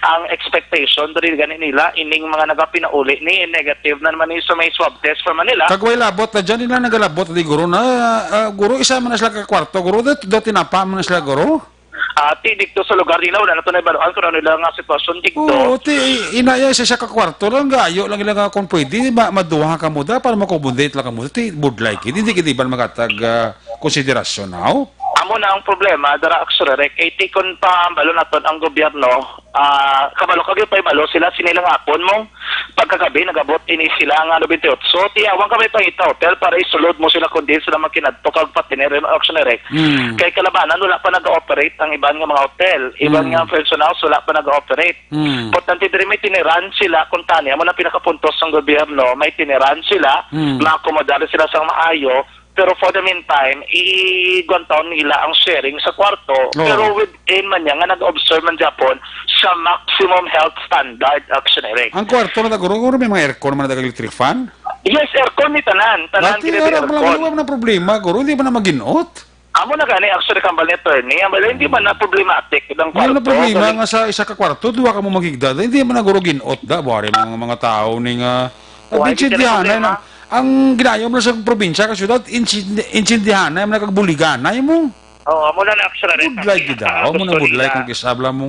ang expectation, diri gani nila, ining mga nagapinauli ni, negative na naman ni sa may swab test from Manila. Kag way labot na dyan, nila nagalabot, di, guro, na, ah, guro, isa man na sila ka kwarto, guro, do, do tinapa man na sila, guro? Ah, ti dikto sa lugar nila, wala na to naibaluan kung ano nila nga sitwasyon dikto. Oo, ti, inaya sa isa ka kwarto lang, gayo lang ila nga kung pwede, ma-, maduha ka muda para ma-accommodate lang ka muda. Ti, budlay kid, hindi kid iban magatag, ah, konsiderasyon, aw? Amo na ang problema, dara, actually, Rek, kay ti kon pahambalo naton ang gobyerno, ah, kabalo ka gyud pahibalo sila, sini lang hapon mo, pagkagabi, nagabot ini sila nga nobenta y otso. Ti, awan ka may pangita hotel para isulod mo sila, kundi sila makinadto kag patiner, actually, Rek. Hmm. Kay kalabanan, wala pa nag-ooperate ang iban nga mga hotel. Iban Hmm. nga Friends on House, wala pa nag-ooperate. Hmm. Importante diri may tiniran sila, kung tani, amo na pinakapuntos ng gobyerno, may tiniran sila, Hmm. maakomodar sila sang maayo, pero for the meantime, iguantaw nila ang sharing sa kwarto, Oo. pero within man niya nga nag-observe man gyapon sa maximum health standard, actually, Rek. Ang kwarto na taguro, guro, may mga aircon man na electric fan? Yes, aircon ni tanan. Tanan Dati, kini ano, aircon. Wala, wala na problema, guro. Hindi man na maginot. Amo na gani, actually, kambal ni attorney. Ang bala, hindi man na problematic ang Wala na kwarto. problema Galing nga sa isa ka kwarto, duha ka mo maghigda. Hindi man na guro ginot da. Buhari mga, mga tao ni nga Why, nag-intindihan hindi na na. problema. Ang ginayo mo sa probinsya, ka syudad, insin-, insindihan na, mga kagbuligan na mo. Oo, amo na na, actually, Rek. Budlay Ang gid, ah. Amo na gusto budlay nila. Kung kisabla mo.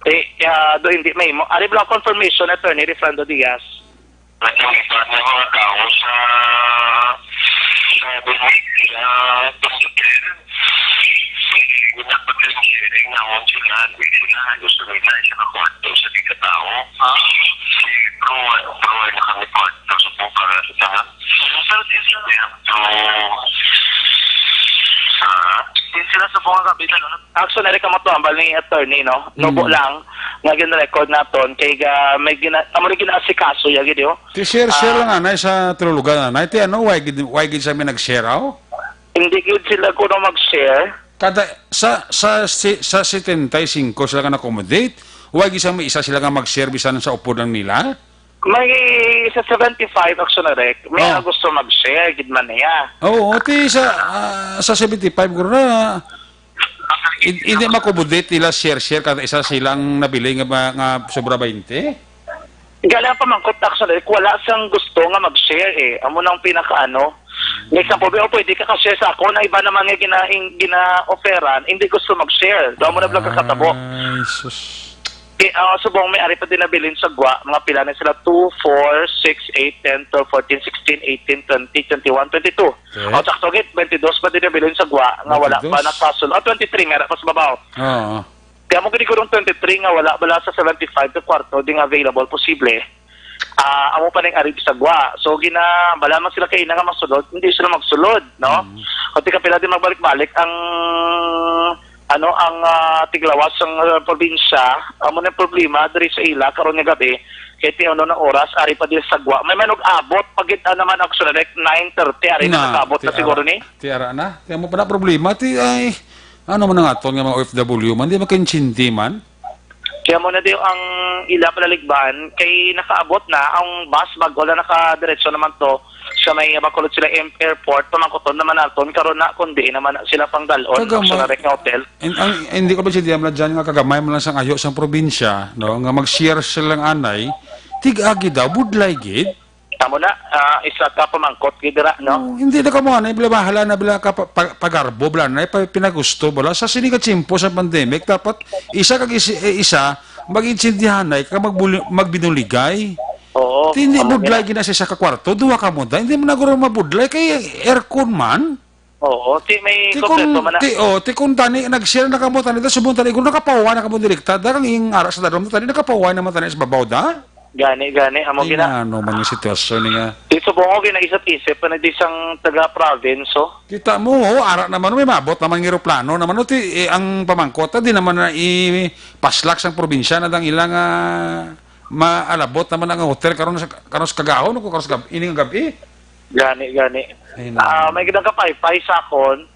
Eh, ah, do hindi may mo. Ari bala confirmation, attorney Refrando Diaz. Nagkalipat ng mga tao sa, sa Benedict, sa hospital. Hindi dapat yung sharing na mo sila. Hindi sila. Gusto nila isa ka kwarto sa di ka tao. Ah. Si Pro, Pro, na kami kwarto sa po para sa tahan. Pero di sila. They have to, ah, Di sila sa mga kapitan, ano? Actually, nari ka matuambal ni attorney, no? Nubo Mm. lang nga gin-record naton kay ga-, may gina-, amo rin ginaasikaso ya gid, oh. Ti share, share Ah. lang, anay, sa Trulugan, anay. Ti ano, why gid, why gid sa may nag-share, aw? Hindi gid sila kuno mag-share. Kada, sa, sa, si-, sa setenta y cinco sila nga na-accommodate, why gid sa may isa sila nga mag-share bisan sa upod lang nila? May sa seventy-five, Action Direct, may Oh. nga gusto mag-share, gid man niya. Oo, ti sa, ah, sa seventy-five, guro na, hin-, hindi makumodate nila share-share kada isa silang nabili nga ba, nga sobra twenty? Gala pa man ko, Action Direct, wala sang gusto nga mag-share eh. Amo nang pinakaano. May example, o pwede ka ka-share sa ako na iba naman nga gina-, gina-offeran, hindi gusto mag-share. Doon mo na vlog kakatabo. Ay, sus. Kay, ah, subong may ari pa din nabilin sa gwa, mga pila na sila, two, four, six, eight, ten, twelve, fourteen, sixteen, eighteen, twenty, twenty-one, twenty-two. Okay. O, sakto, gid, twenty-dos pa din nabilin sa gwa, nga wala pa twenty-dos. Nakasul-, ah, twenty-three, nga, pa sa babaw. Oo. Kaya mo gid gurong twenty-three nga wala bala sa seventy-five ka kwarto, di nga available, posible. Ah, amo pa ning ari sa gwa. So, gina-, bala man sila kaina nga masulod, hindi sila magsulod, no? Mm. Kundi kapila din magbalik-balik ang, ano, ang, ah, tiglawas sang, ah, probinsya. Amo na ang problema diri sa ila karon nga gabi. Kay ti ano na oras, ari pa din sa gwa. May manug-abot pa gid, ah, naman, Action Direct, nine thirty, ari na nag-abot na siguro ni. Ti ara na. Ti amo pa na problema, ti ay, ano man ang aton nga mga O F W man, di makaintindi man. Kaya mo na di ang ila palaligban, kay nakaabot na ang bus, bag wala nakadiretso naman to sa may Bacolod sila im-, airport, pamangkuton naman naton, karon na, kundi naman na sila pang dalon, Kagamay. Sa direct nga hotel. In-, ang, hindi ko ba si Diamla dyan nga kagamay man lang sang ayo sang probinsya, no? Nga mag-share silang anay, tig-agi daw, budlay gid. Tamo na, ah, isa ka pamangkot gid dira, no? Oh, hindi na kamo anay, bila bahala na, bila ka pa, pa, pagarbo, bila na, pa, pinagusto, bala. Sa sini ka tiyempo sa pandemic, dapat isa kag isi-, eh, isa, mag-intindihanay ka, magbuli-, magbinuligay. Oo, Ti hindi amo budlay gina. Gina sa isa ka kwarto, duha ka mo da. Hindi mo na guro mabudlay, kay aircon man. Oo, ti may Ti kompleto kung, man na. Ti, oh, ti kung tani, nag-share na kamo, tani, tas subong tani, kung nakapahuway na kamo direkta, da kang ing ara sa dadong mo, tani, nakapahuway naman tani sa babaw da. Gani, gani, amo Ay, gina. Ano man yung sitwasyon nga. Ti subong ko, ginaisip-isip pa na di sang taga-province, oh. Kita mo, oh, ara naman, may mabot naman ng eroplano naman, oh, ti, eh, ang pamangkot, ah, di naman na ipaslak sang probinsya na dang ilang, ah, maalabot naman ang hotel karon sa, karon sa kagahon, o karon sa gab-, ining gabi. Gani, gani. Ay, no. Ah, may gid nagapaypay sa akon.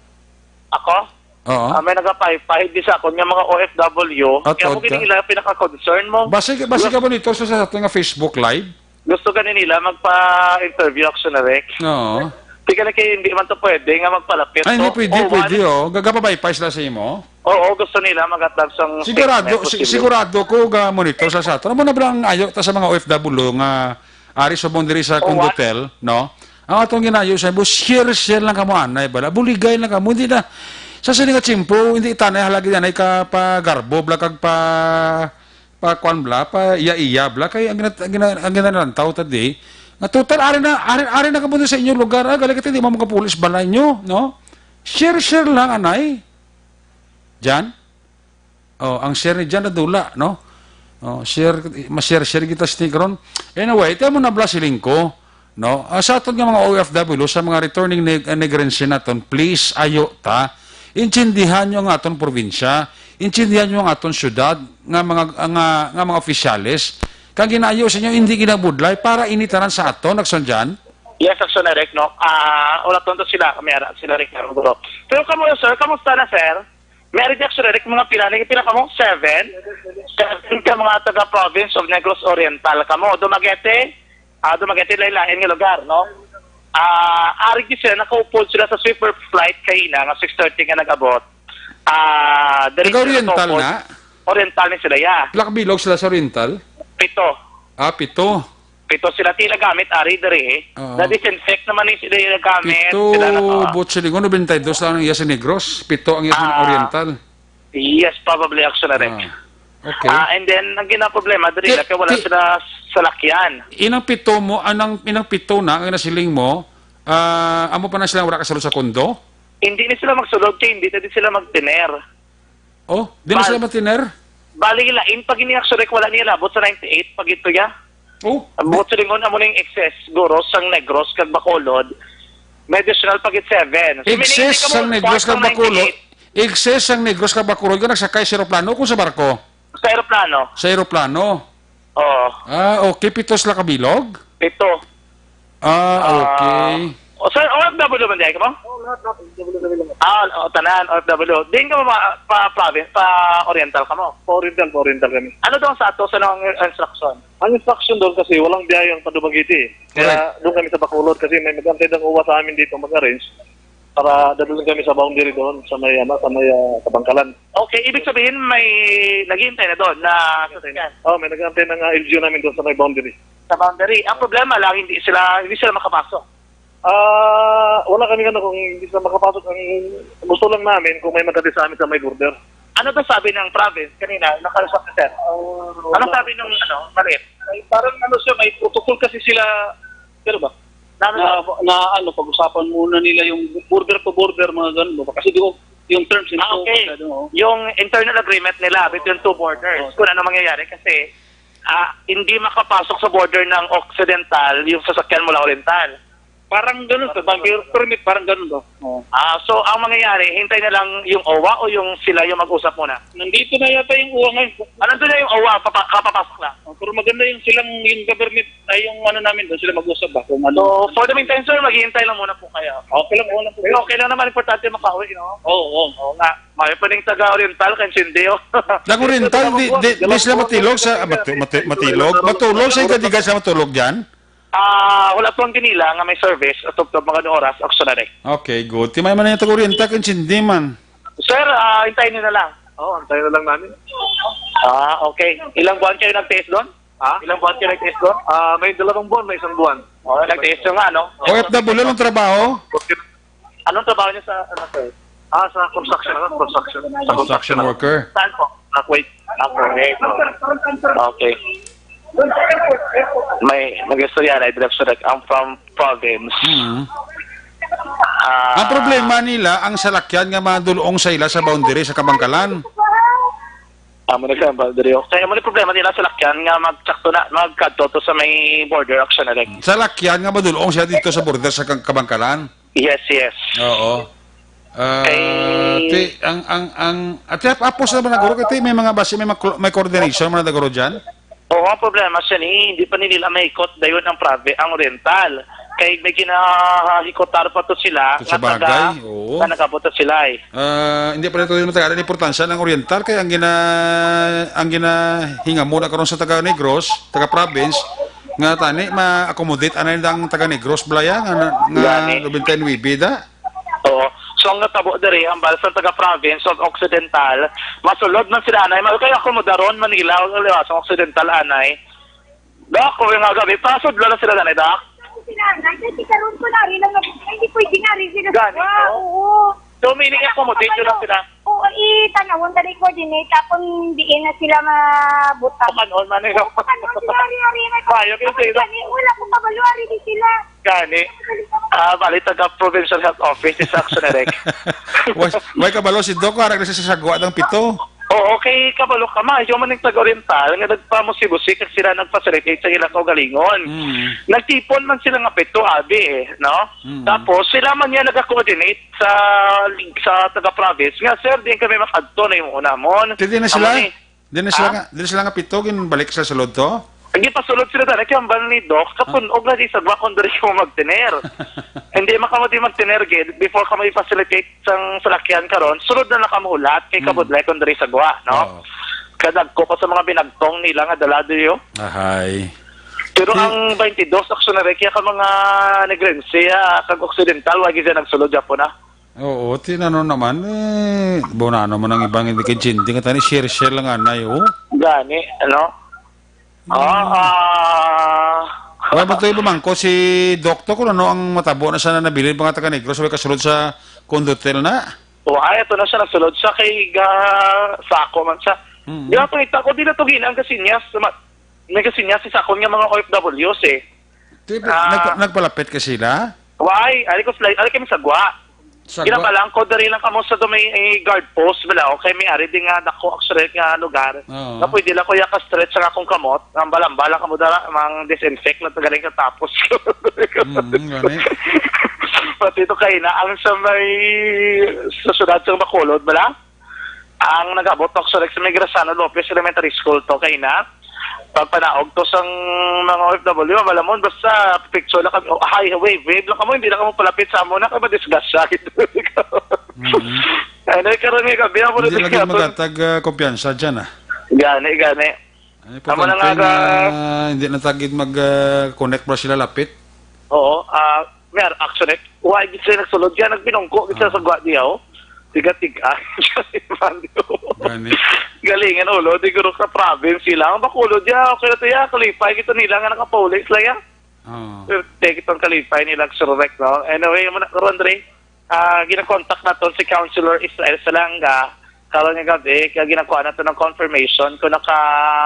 Ako? Oo. Ah, may nagapaypay di sa akon nga mga O F W. At Kaya mo od ka? Kining ila pinaka-concern mo. Basi, basi ka monitor sa, sa ato nga Facebook Live? Gusto gani nila magpa-interview, Action Direct. Oo. Di ka na kay hindi man to pwede nga magpalapit Ay, hindi to. Pwede, Oh, pwede, one. Oh. Gagapabay pa sila sa imo? Oo, gusto nila mag-attach ang Sigurado, statement, si-, posible. Sigurado ko ga monitor sa, sa ato. Amo na ba ang ayo ta sa mga O F W nga ari subong diri sa Oh, Condotel, no? Ang atong ginayo sa imo, share-share lang kamo anay bala. Buligay lang kamo, hindi na. Sa sini nga tiyempo, hindi tanay halagi anay ka pa garbo, bala kag pa, pa kuan bala, pa iya-iya bala. Kay ang gina-, ang gina-, ang ginalantaw ta di, nga total, ari na, ari, ari na kamo sa inyong lugar, ah, gali ka, hindi mo makapulis balay nyo, no? Share-share lang anay. Jan? Oh, ang share ni Jan nadula, no? Oh, share, ma-share, share kita sa tigron. Anyway, ito mo na blessing ko, no? Ah, sa aton nga mga O F W, sa mga returning Neg-, ah, Negrense naton, please, ayo ta. Intindihan nyo ang aton probinsya, intindihan nyo ang aton syudad, nga mga, nga, nga mga opisyales. Kang ginayo sa inyo, hindi ginabudlay para ini tanan sa aton, Action Jan? Yes, Action Direct, no? Ah, wala tonto sila, kami ara, sila Ricardo. Pero kamo, sir, kamusta na, sir? May ari di, Action Direct, mga pila na, pila kamo? Seven? Seven ka mga taga-province of Negros Oriental kamo. Dumaguete, ah, Dumaguete, lain-lain nga lugar, no? Ah, ari di sila, nakaupod sila sa sweeper flight kaina nga six thirty nga nag-abot. Ah, diri sila Taga-Oriental nakaupod. Na? Oriental ni sila, ya. Pila ka bilog sila sa Oriental? Pito. Ah, pito. Pito sila ti nagamit ari diri. Oo. Na-disinfect naman ni sila yung nagamit. Pito, Sila na to. Buot silingon, nobenta y dos lang ang iya sa Negros. Pito ang iya sa Ah, Oriental. Yes, probably, Action Direct. Ah, okay. Ah, and then, ang ginaproblema diri Ti-, na kay wala ti-, sila salakyan. Inang pito mo, anang, inang pito na ang nasiling mo, ah, amo pa na silang wala kasulod sa kondo? Hindi ni sila magsulod kay hindi na din sila magtiner. Oh, di na Bal-, sila matiner? Bali, lain pag ini, Action Direct, wala niya labot sa ninety-eight pag ito ya. Oh, Ang buot silingon amo ning excess, guro, sang Negros kag Bacolod, may additional pag it seven. So, meaning, Excess hindi ka sang mo Negros kag Bacolod. Excess sang Negros kag Bacolod nga nagsakay sa eroplano kung sa barko? Sa eroplano. Sa eroplano. Oo. Ah, okay. Pito sila kabilog? Pito. Ah, Ah, okay. O, sir, O F W man diay kamo? Oo, lahat, lahat. O F W kami lahat. Ah, o, tanan, O F W. Diin kamo ma-, pa province, pa oriental kamo? Pa oriental, pa oriental kami. Ano daw sa ato, sa nang instruction? Ang instruction doon kasi walang biyahe ang Dumaguete. Kaya Correct. doon kami sa Bacolod kasi may mag-antay ng uwa sa amin dito mag-arrange para dadalhin kami sa boundary doon, sa may, ano, sa may, ah, Kabangkalan. Okay, ibig sabihin may naghihintay na doon na sasakyan. Oh, may nag-aantay ng, ah, L G U namin doon sa may boundary. Sa boundary. Ang problema lang, hindi sila, hindi sila makapasok. Ah, wala kami ano kung hindi sila makapasok. Ang gusto lang namin kung may mag-aantay sa amin sa may border. Ano ba sabi ng province kanina? Nakausap na, sir? Ah, Anong wala. sabi nung, ano, maliit? Ay, parang ano siya, may protocol kasi sila, pero ba? Na, ano Na, siya? na ano, pag-usapan muna nila yung border to border, mga ganun, ba? Kasi di ko, yung terms and Ah, okay. masyado, oh. Yung internal agreement nila between two borders, Oo. kung ano mangyayari kasi, ah, hindi makapasok sa border ng Occidental yung sasakyan mula Oriental. Parang ganun, sa bank permit, parang ganun ba? Oo. Ah, so ang mangyayari, hintay na lang yung O W A o yung sila yung mag-usap muna? Nandito na yata yung O W A ngayon. Ah, nandun na yung O W A, papa-, kapapasok na. Oh, pero maganda yung silang, yung government, ay yung ano namin doon, sila mag-usap ba kung ano. So, for the meantime, sir, maghihintay lang muna po kayo. Okay lang, okay lang po. Pero okay lang naman, importante makauwi, no? Oo, oo. Oo nga. May pa ning taga-Oriental, kan Sindi, oh. Nag-Oriental, di, di, di sila matulog sa, matu-, matu-, matulog? Matulog sa Igadigan sila matulog dyan? Ah, wala po ang Dinila nga may service at tubtob mga oras, auxiliary. Okay, good. Ti may man yung taga-Oriental, kan Sindi man. Sir, ah, hintayin niyo na lang. Oo, antayin na lang namin. Ah, okay. Ilang buwan kayo nagtiis doon? Ha? Ilang buwan kayo nagtiis doon? Ah, may dalawang buwan, may isang buwan. Oh, nagtiis yung ano? O F W, anong trabaho? Anong trabaho niyo sa, ano, sir? Ah, sa construction ako, construction. Sa Construction construction ako. worker? Saan po? Sa Kuwait. Sa Kuwait. Okay. May nag-istorya na, Idol Abstract, ang from province. Mm. Ah, Ang problema nila, ang salakyan nga madulong sa ila sa boundary sa Kabangkalan. Amo na siya, boundary. Kaya mo ni problema nila sa lakyan nga magsakto na, magkadto to sa may border auction na rin. Sa lakyan nga madulong siya dito sa border sa Kang-, Kabangkalan. Yes, yes. Oo. Ah, Kay ti, ang, ang, ang, at siya, apos naman naguro, kay ti, may mga basi, may mga clo-, may coordination man naguro dyan? Oo, ang problema siya ni, hindi pa nila maikot dayon ang private, ang rental. Kay may ginahikotar pa to sila, Kung nga sa bagay, taga, oo. nga nagabot na sila eh. Ah, hindi pa rin ito yung matagal. Ang importansya ng Oriental, kay ang gina-, ang ginahingamo na karon sa taga Negros, taga province, nga tani ma-accommodate anay lang taga Negros, Blaya, nga, nga Gani. Lubintay Nuibi da. Oo. So, ang natabo diri, ang balsa taga province of Occidental, masulod man sila anay, ma-, kay akomodaron Manila, o liwasang Occidental anay. Dako yung nga gabi, pasod lang sila anay, Doc. Sila anay, kasi karon ko na, rin lang, hindi pwede nga rin sila. Gani, Wow, oo. oo. So, meaning, accommodate nyo lang sila? Oo, i-tanawon, dali coordinate, tapon diin na sila mabutang. Panon man, eh, no? Oo, panon, sila, ari, ari, ari. Maayo, kasi, Tapos no? gani, wala ko kabalo, ari, di sila. Gani. Ah, bali, taga Provincial Health Office, isa ako sa direct. Way, way kabalo si Doc, harag na siya sa sagwa ng pito. Oo, kay kabalo ka, maayo man yung taga-Oriental, nga nagpamusi-busi, kag sila nag-facilitate sa ilang kaugalingon. Mm. Nagtipon man sila nga pito, abi, eh, no? Mm. Tapos, sila man niya nag-coordinate sa, sa taga-province nga, "Sir, di kami makadto na yung unamon." Di na sila, Amo ni, di na sila ha? nga, di na sila nga pito, ginbalik sa sulod to? Hindi pa sulod sila dali, kaya ang ni Doc, kapun-og na di sa gwa kung dali mo magtener. Hindi man kamo di magtener, gid, before kamo i-facilitate sang salakyan karon, sulod na lang kamo hulat, kay Mm. kabudlay kung diri sa gwa, no? Oo. Kadagko pa sa mga binagtong nila nga dala diri, oh. Ahay. Pero Di- ang twenty-dos, actually, na rin, kaya ka mga Negrense, ah, kag Occidental, wagi siya nagsulod, Japon, ah. Oo, tinano naman, eh, bonano man ang ibang hindi kay Jindy, nga tani, share-share lang anay, oh. Gani, ano? Ah, ah. Wala ba to yung pamangko si Dokto kung ano ang matabo na siya na nabilin pa nga taga Negros, sabay kasulod sa Condotel na? O, ay, ito na siya, nagsulod siya kay ga-, sa ako man siya. Mm. Di ba, pangita ko, di na to ginang kasinyas, ma-, may kasinyas sa akon nga mga O F Ws eh. Di ba, Ah. nagpa-, nagpalapit ka sila? Why? Ari ko sila, ari kami sa gwa. Sa gwa? Ginabalang ko, diri lang kamo sa to may, eh, guard post, bala, okay, may ari din nga dako, actually, nga lugar. Oo. Nga pwede lang ko yaka-stretch ang akong kamot, ang balang-balang kamo dara, mang disinfect lang to galing katapos. Mm, gani. Pati ito kaina, ang sa may, sa syudad sa Bacolod, bala? Ang nag-abot, actually, sa may Graciano Lopez Elementary School to, kaina. Pagpanaog to sang mga O F W, malamon, basta picture lang kami. Oh, hi, wave, wave lang kamo, hindi lang kamo palapit sa amo na, kay madisgrasya. Mhm. Ano, karon nga gabi, amo na Hindi din lagi ako. magatag, ah, kumpiyansa dyan, ah. Gani, gani. Ay, Amo na importante nga nga ga- hindi na tagid mag, ah, connect ba sila lapit? Oo, ah, may ar-, actually, wa gid sila nagsulod. Kaya nagpinungko gid sila Ah. sa gwa diya, oh. Tiga-tiga. Gani. Galingan, ulo. Di guro sa province sila. Ang Bacolod diya, okay na to ya. Kalipay kita nila nga nakapauli sila ya. Oo. Pero take itong kalipay nila, surrek, no? Anyway, amo na karon, Dre. Ah, ginakontak naton si Councilor Israel Salanga karon nga gabi, kaya ginakuha nato ng confirmation kung naka,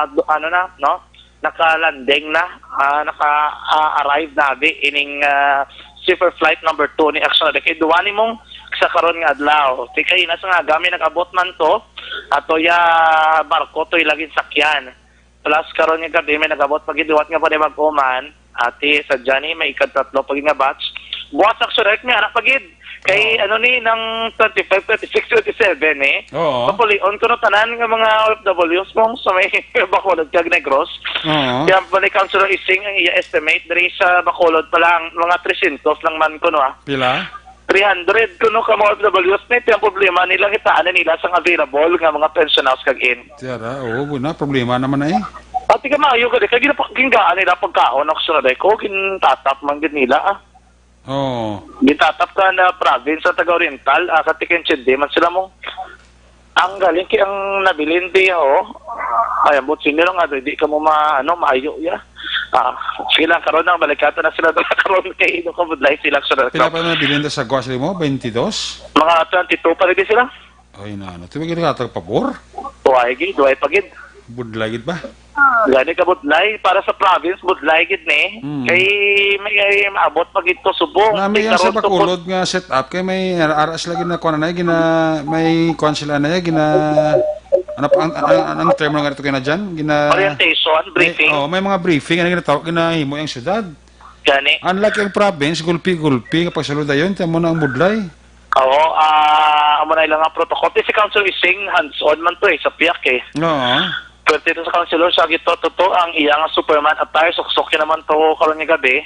ano na, no? Naka-landing na, ah, naka, ah, arrive na abi ining, ah, super flight number two ni Action Attack. Kay duwa ni mong sa karon nga adlaw. Ti kay na sa nga gami nag-abot man to, ato ya barko to ilagin sakyan. Plus, karon nga gabi, may nag-abot pa gid liwat nga panibag-o man. Ati, sa Johnny, may ikatlo pa gid nga batch. Buwas, actually, may anak pa gid. Kay, Oh. ano ni, nang twenty-five, twenty-six, twenty-seven, eh. Oo. Papulion ko no tanan nga mga O F Ws mong sa may Bacolod kag Negros. Oo. Kaya pa ni Councilor Ising ang iya estimate diri sa Bacolod pa lang, mga three hundred lang man kuno, ah. Pila? Three hundred kuno ka mga O F Ws ni, ang problema nila, kitaan na nila sang available nga mga pension house kag inn. Tiara, oo, bu-, na, problema naman na eh. Ati ka maayo ka di, kay ginapakinggaan nila pagkaon ako sa naday ko, gintatap man gid nila, ah. Oo. Gintatap ka na province sa taga-oriental, ah, sa Tikenchende man sila mo. Ang galing kay ang nabilin di, oh. Ay, ang butsin nila nga, di ka mo ma-, ano, maayo, ya. Ah, sige lang, karon ang balikata na sila doon karon kay ino ka budlay sila sa Pila pa na bilin sa gwas mo? Twenty-dos? Mga twenty-two pa rin sila. Ay, na, ano? Ito ba ginakatag pabor? Tuway gid, tuway pa gid. Budlay gid ba? Gani ka budlay, para sa province, budlay gid ni. Hmm. Kay may, may maabot pa gid to subong. Nami Kay yan sa karon to Bacolod nga set up, kay may ara-, ara sila gina-, kuwan na, gina-, may kuwan sila na, gina-, ano pa, ang, ang, ang, ang term nga ito kay na dyan? Gina-, Orientation, may, briefing. Oh, may mga briefing, ano ginatawag, ginahimo yung syudad. Gani. Unlike ang province, gulpi-gulpi, kapag saludayon, tamo na ang budlay. Oo, ah, amo na ilang nga protocol. Ti si Councilor Ising, hands-on man to eh, sa piyak eh. Oo. Pero dito sa Councilor, sa gito, totoo, ang iya nga Superman attire, suksok yun naman to karon nga gabi.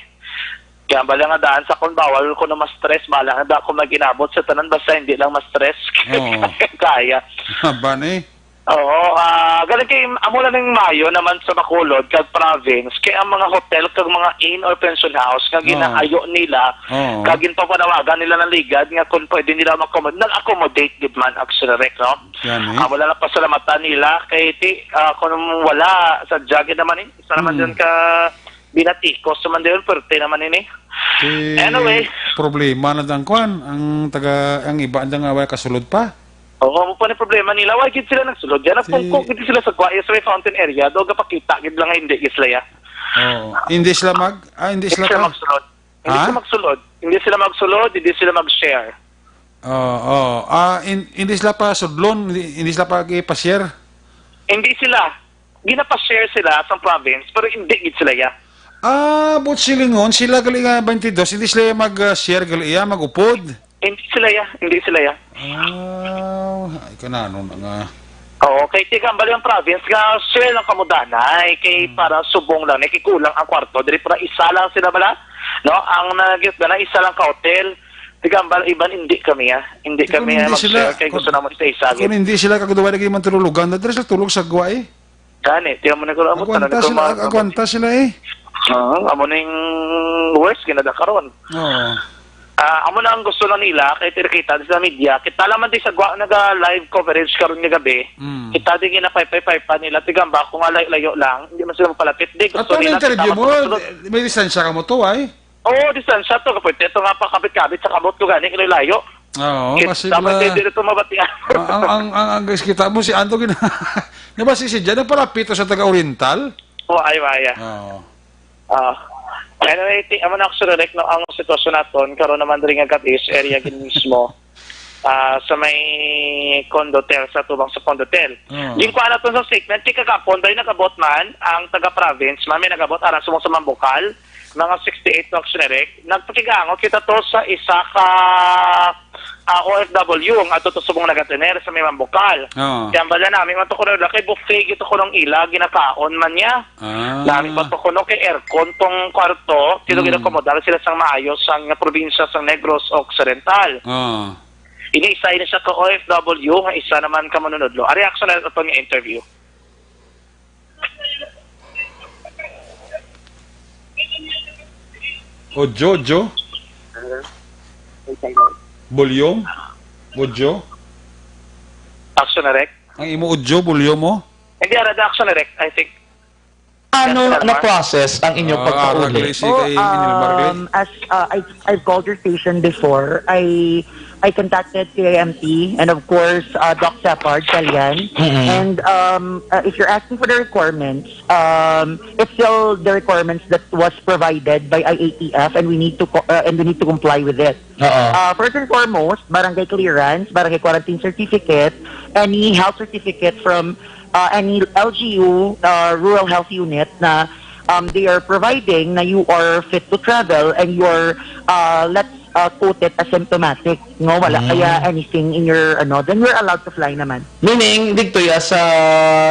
Kaya bala nga daan sa akon, bawal ko na ma-stress, bala nga da ako mag-inabot sa tanan, basta hindi lang ma-stress. Oo. Kaya. Haba na eh. Oo, ah, galing kay amo na ning maayo naman sa Bacolod kag province, kay ang mga hotel kag mga inn or pension house nga Oo. ginaayo nila, Oo. kag ginpapanawagan nila ng ligad nga kung pwede nila mag-accommodate, nag-accommodate gid man, actually, Rek, no? Yan eh. Ah, wala lang pasalamatan nila kay ti, ah, kung wala, sadya gid naman eh. Isa naman Mm. dyan ka binatikos naman din, perte naman ini. Si Anyway. Problema na dang kwan, ang taga, ang iba dyan nga wala kasulod pa. Oo, mo pa ni problema nila. Why gid sila nagsulod? Yan, Si nagpungko gid sila sa Guayas, may fountain area. Do gapakita gid lang nga hindi gid sila ya. Oo. Hindi sila mag, ah, hindi Hindi sila sila pa? magsulod. Hindi Ha? sila magsulod. Hindi sila magsulod, hindi sila mag-share. Oo, oo. Ah, in-, hindi sila pa sudlon, hindi, hindi sila pa ipa-share? Hindi sila. Ginapa-share sila sa province, pero hindi gid sila ya. Ah, but silingon, sila gali nga twenty-dos, hindi sila mag, ah, share gali ya, mag-upod. Hindi sila ya, hindi sila ya. Ah, ay, kanano na nga. Oo, kay tigambal yung province nga share lang kamo danay, kay Hmm. para subong lang, nakikulang ang kwarto. Diri para isa lang sila bala, no? Ang nag-, na isa lang ka hotel. Tigambal, iban, hindi kami, ah. Hindi Kung kami, ah, hindi sila, mag-share kay kung, gusto naman isa-isa. kung hindi sila kagduwa lagi man tululugan, na diri sila tulog sa gwa, eh. Gani, tiyan mo na ko lang, Agwanta ano, sila, mga ag-, agwanta sila, eh. Oo, amo ning worst, ginada karon. Oo. Ah, amo na ang gusto lang nila, kay tira kita sa media. Kita lang man di sa gwa, naga-live coverage karon nga gabi. Mm. Kita di ginapaypay-paypa nila, tigamba, kung nga layo-layo lang, hindi man sila mapalapit. Di, gusto Ato ang nila, kita interview mo, magsunod-sunod. May distansya ka mo to, ay? Oo, distansya to. Kapag ito nga pa, kapit-kapit sa kamot ko, gani, kilo layo. Oo, Kit-, kasi dapat pala, hindi ito mabatian. ang, ang, ang, ang, ang guys, kita mo si Anto, gina-, di ba si, si Jan, nagpalapit to sa taga-Oriental? Oo, ay, ay, ay. Oo. Ah. Anyway, ti-, amo na ako, Sir Rick, no, ang sitwasyon naton, karon naman rin nga gabi, sa area gid mismo, ah, sa may Condotel, sa tubang sa Condotel. Oo. Yung kuha naton sa statement, kay kagapon, dahil nagabot man, ang taga-province, man, may nagabot, aras mo sa Mambukal, mga sixty-eight to action, Rick. Nagpakigango kita to sa isa ka ah, O F W ang ato to subong nagatener sa may Mambukal. Oo. Kaya bala nami man to kuno ila kay buffet gito kuno ang ila ginakaon man niya. Ah. Nami pa to kuno kay aircon tong kwarto, kino Mm. ginakomodar sila sang maayo sang probinsya sang Negros Occidental. Oo. Ini isa ini siya ka O F W nga isa naman ka manunudlo. Ang reaksyon na ito nga interview. Audio, audio. Volume. Audio. Action direct. Ang imo audio, volume mo? Hindi, ara, action direct, I think. Ano Yes, sir, na-process ang inyong Ah, pagpauli? Ragli, si Oh, kay Engineer Marley. um, as uh, I, I've called your station before, I I contacted T I M T and of course uh, Doc Separd Calian. Mm-mm. And um, uh, if you're asking for the requirements, um, it's still the requirements that was provided by I A T F, and we need to co- uh, and we need to comply with it. Oo. Uh, first and foremost, barangay clearance, barangay quarantine certificate, any health certificate from uh, any L G U, uh, rural health unit na um, they are providing na you are fit to travel and you're, uh, let's uh, quote it, asymptomatic, no? Wala Mm. kaya anything in your, ano, then you're allowed to fly naman. Meaning, dito ya sa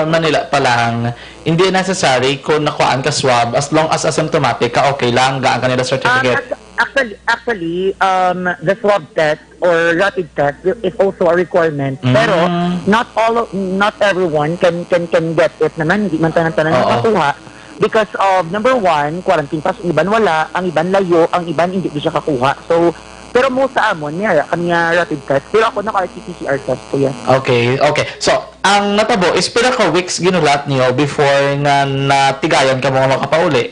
Manila pa lang, hindi necessary kung nakuhaan ka swab, as long as asymptomatic ka, okay lang, gaan ka nila Um, certificate. ac- actually, actually, um, the swab test or rapid test is also a requirement. Mm. Pero not all of, not everyone can can can get it naman. Hindi man tanan-tanan Oo. makakuha because of, number one, quarantine pass, ang iban wala, ang iban layo, ang iban hindi di siya kakuha. So, pero most sa amon, may ara kami nga rapid test. Pero ako naka-R T P C R test ko yan. Okay, okay. So, ang natabo is pila ka weeks ginulat niyo before nga natigayan ka mga makapauli?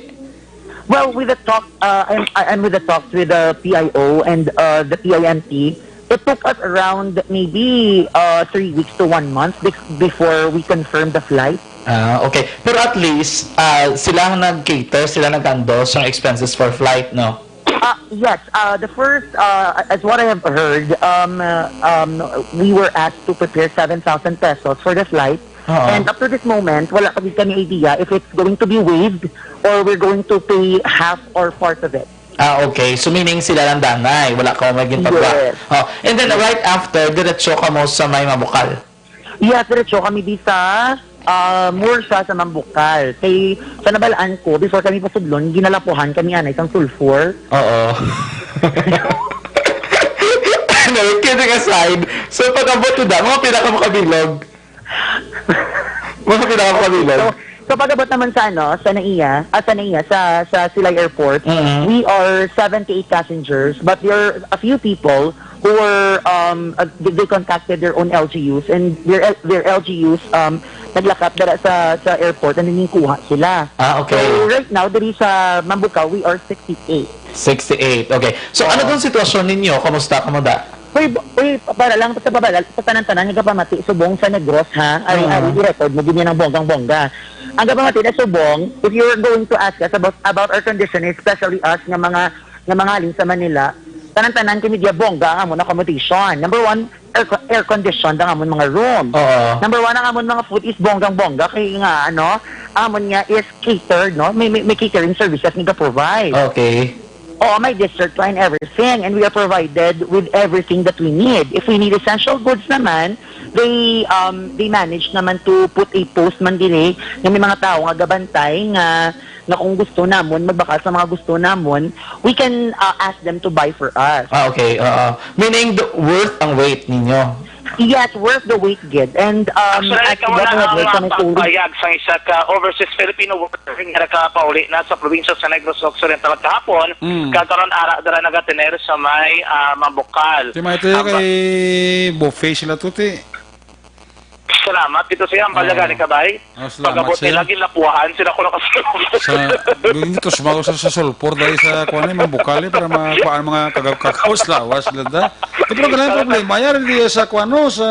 Well, with the talk, uh, I'm, I- I'm with the talks with the P I O and uh, the P I M T. It took us around maybe uh, three weeks to one month be- before we confirmed the flight. Ah, okay. Pero at least, ah, sila ang nag-cater, sila nag-andos ng expenses for flight, no? Uh, yes, uh, the first, uh, as what I have heard, um, uh, um, we were asked to prepare seven thousand pesos for the flight. Oo. And up to this moment, wala pa gid kami idea if it's going to be waived or we're going to pay half or part of it. Ah, okay. So, meaning sila lang danay. Wala ka maging pagwa. Yes. Oh. And then, right after, diretso ka mo sa may Mambukal. Yes, diretso kami di sa ah, Mursa sa Mambukal. Kay sa nabalaan ko, before kami pasudlon, ginalapuhan kami anay sang sulfur. Oo. No, kidding aside, so pag-abot ko da, mga pila ka makabilog? Mga pila ka makabilog? So, so pag-abot naman sa ano, sa Naiya, ah, sa Naiya, sa, sa Silay Airport, Mhm. we are seventy-eight passengers, but there are a few people who were, um, uh, they, they contacted their own L G Us, and their L- their L G Us, um, naglakat dala sa sa airport and then kuha sila. Ah, okay. So right now, diri sa Mambukal, we are sixty-eight. Sixty-eight. Okay. So, ano Oo. tong sitwasyon ninyo? Kamusta ka mo da? Uy, b- uy, para lang sa babalal, sa tanan-tanan nga gapamati subong sa Negros, ha? Ari, Oo. ari, i-record mo gid yan ang bonggang-bongga. Ang gapamati na subong, if you are going to ask us about about our condition, especially us nga mga nga mga halin sa Manila, tanan-tanan kini diya bongga ang amon accommodation. Number one, air, air conditioned ang amon mga room. Oo. Number one, ang amon mga food is bonggang-bongga kay nga ano, ang amon nga is catered, no? May may, may catering services nga provide. Okay. Oo, may dessert pa and everything, and we are provided with everything that we need. If we need essential goods naman, they um they manage naman to put a post man diri nga may mga tawo nga gabantay nga nga kung gusto namon magbakal sa mga gusto namon, we can uh, ask them to buy for us. Ah, okay. Oo. Meaning, the, worth ang wait ninyo? Yes, worth the wait gid. And um Actually, as ikaw what na I have ang heard sa mga mga tuli. Pagpayag sa isa ka overseas Filipino worker nga nakapauli na sa probinsya sa Negros Occidental kahapon, Mm. kag karon ara dira nagatener sa may ah, Mambukal. Ti may tuyo Ang ba- kay buffet sila to, ti. Salamat dito sa iyang Oo. Balagani ka, bay. Oh, salamat Pagabot siya. Nila, gilapuhan sila ko nakasulpor. Sa, hindi to sumaw sa, sa sulpor dahil sa kuwan ay mambukali para makuhaan mga kagaw-kagaw sa lawas nila da. Eh, pero ganun ang problema. Yan rin diya sa kuwan, no, sa,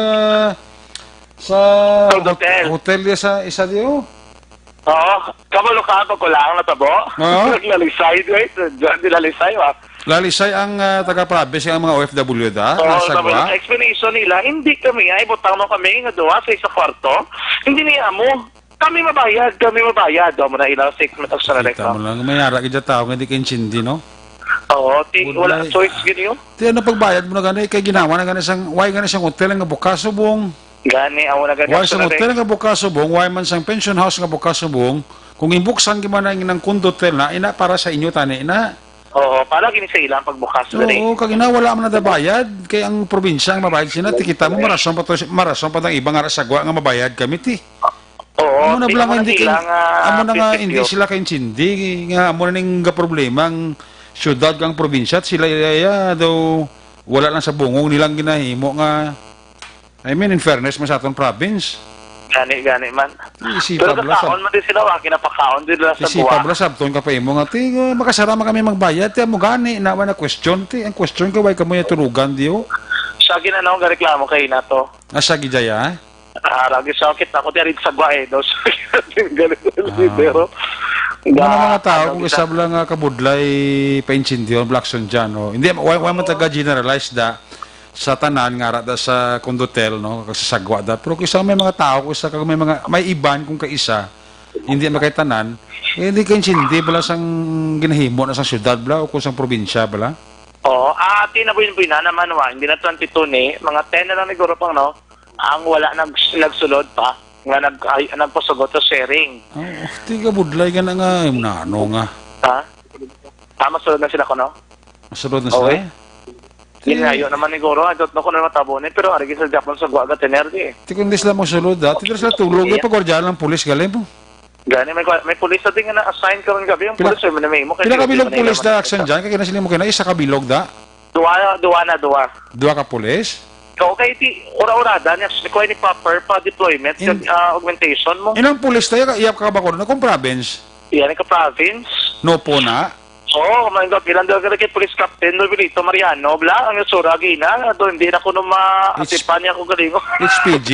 sa Sa hot- hotel. Hotel diya sa isa diyo. Oo. Kabalo ka, pag ko lang natabo. Oo. Naglalisay, right? Diyan, nilalisay, wa? Lalisay ang ah, taga-province, ang mga O F W da, Oo, nasa sabi Guam. Ng explanation nila, hindi kami ay butang no kami nga duha sa isa kwarto. Hindi niya amo. Kami mabayad, kami mabayad. Amo na ilaw statement of Kita Saraleco. Mo lang, may ara gid tao nga di kaintindi, no? Oo, ti, wala Budlay. Choice gid yun. Ti ano pagbayad mo na gani kay ginawa na gani sang, why gani sang hotel nga buka subong? Gani, amo na gani Why ang sang sunod, eh. Hotel nga buka subong, why man sang pension house nga buka subong? Kung imbuksan gyud man ang nang condo hotel na, ina para sa inyo tani na. Oo, para gini sa ilang pagbukas diri. Oo, kag ina wala man nadabayad kay ang probinsya ang mabayad sina, ti kita mo marason pa to, marason pa tang iba nga ra sagwa nga mabayad kami ti. Oo, Amo na ti bala amo nga na hindi sila kay, nga amo na nga prinsipyo. Hindi sila kaintindi nga amo na ning gaproblema ang syudad kag probinsya, sila iya daw wala lang sa bungong nilang ginahimo nga, I mean, in fairness man sa aton province. Gani, gani man. Isipa Pero bala sa kakaon man din sila, wa, kinapakaon din nila sa Isipa buwa. Bala sabton ka pa imo nga ti, uh, makasara man kami magbayad ti amo gani na wala question ti ang question ko why kamo yung tulugan diyo. Sa akin ano, gareklamo kay na to. Asa gijaya? Ah, lagi sa kita ko ti arit sa gwa eh, dos. Galing Ah. Pero Mga mga tao ano kung kita? Isab lang nga kabudlay paintindihan, Blackson dyan, no? Hindi, why, why mo taga-generalize da sa tanan nga ara da sa Condotel, no? Kasi sagwa da. Pero kung isa may mga tao, kung isa kag may mga, may iban kung kaisa, hindi makay tanan, eh, hindi kaintindi bala sang ginahimo na sa syudad bala o kung sang probinsya bala. Oo, ah, ati na buin-buin na naman wa. Hindi na twenty-two ni, mga ten na lang siguro pang, no? Ang wala nag, nagsulod pa, nga nag, ay, nagpasugot sa sharing. Oh, tiga budlay ka na nga, yung nano nga. Ha? Ah, masulod na sila ko, no? Masulod na Okay. Sila? Yun nga, yun naman siguro, I don't know kung ano matabo ni, pero arigin sa Japon sa Guaga, tener di eh. Ti kung di sila masulod, ha? Ti sila tulog, Iya. Eh, pagwardyahan ng pulis, galing po. Gani, may, may pulis na din nga na-assign karon gabi. Ang Pila, pulis, may, may, pila ka bilog pulis na action dyan? Kaya na sila mo kaya na isa ka bilog da? Duwa, duwa na, duwa. Duwa ka pulis? Oo, kay ti, ura-urada niya, kuha ni proper pa deployment, In- kag, ah, augmentation mo. Inang pulis tayo, ka, iyap ka ba ko na kung province? Yan ka province. No po na? Oo, man, ilang daw ka kay police captain, Novelito Mariano, bla, ang isura, gina, do, hindi na ko nung ma-, H-, atipan niya kung galingon. H P G?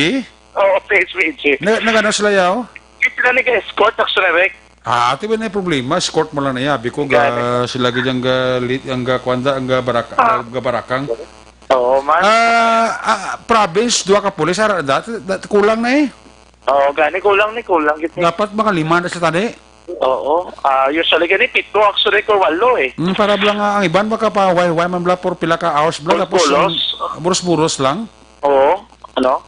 Oo, sa H P G. Na, nagano sila yaw? Di sila nag-escort, actually, Rick. Ah, ati ba na yung problema? Escort mo lang na yabi ko, ga, Gani. Sila gid ang ga, lit, ang ga, kwanda, ang ga, baraka, Ah. Ang ga barakang. Oo, man. Ah, ah, province, duha ka pulis, ara, dati, dati kulang na eh. Oo, gani, kulang ni, kulang gid ni. Dapat mga lima na sa tani. Oo. Ah, usually gani, pito, actually, ko walo eh. Mm, para lang nga, ang iban, makapahuway-huway man bla, for pila ka hours bla, tapos Pulos-pulos. Ang buros-buros lang. Oo, ano?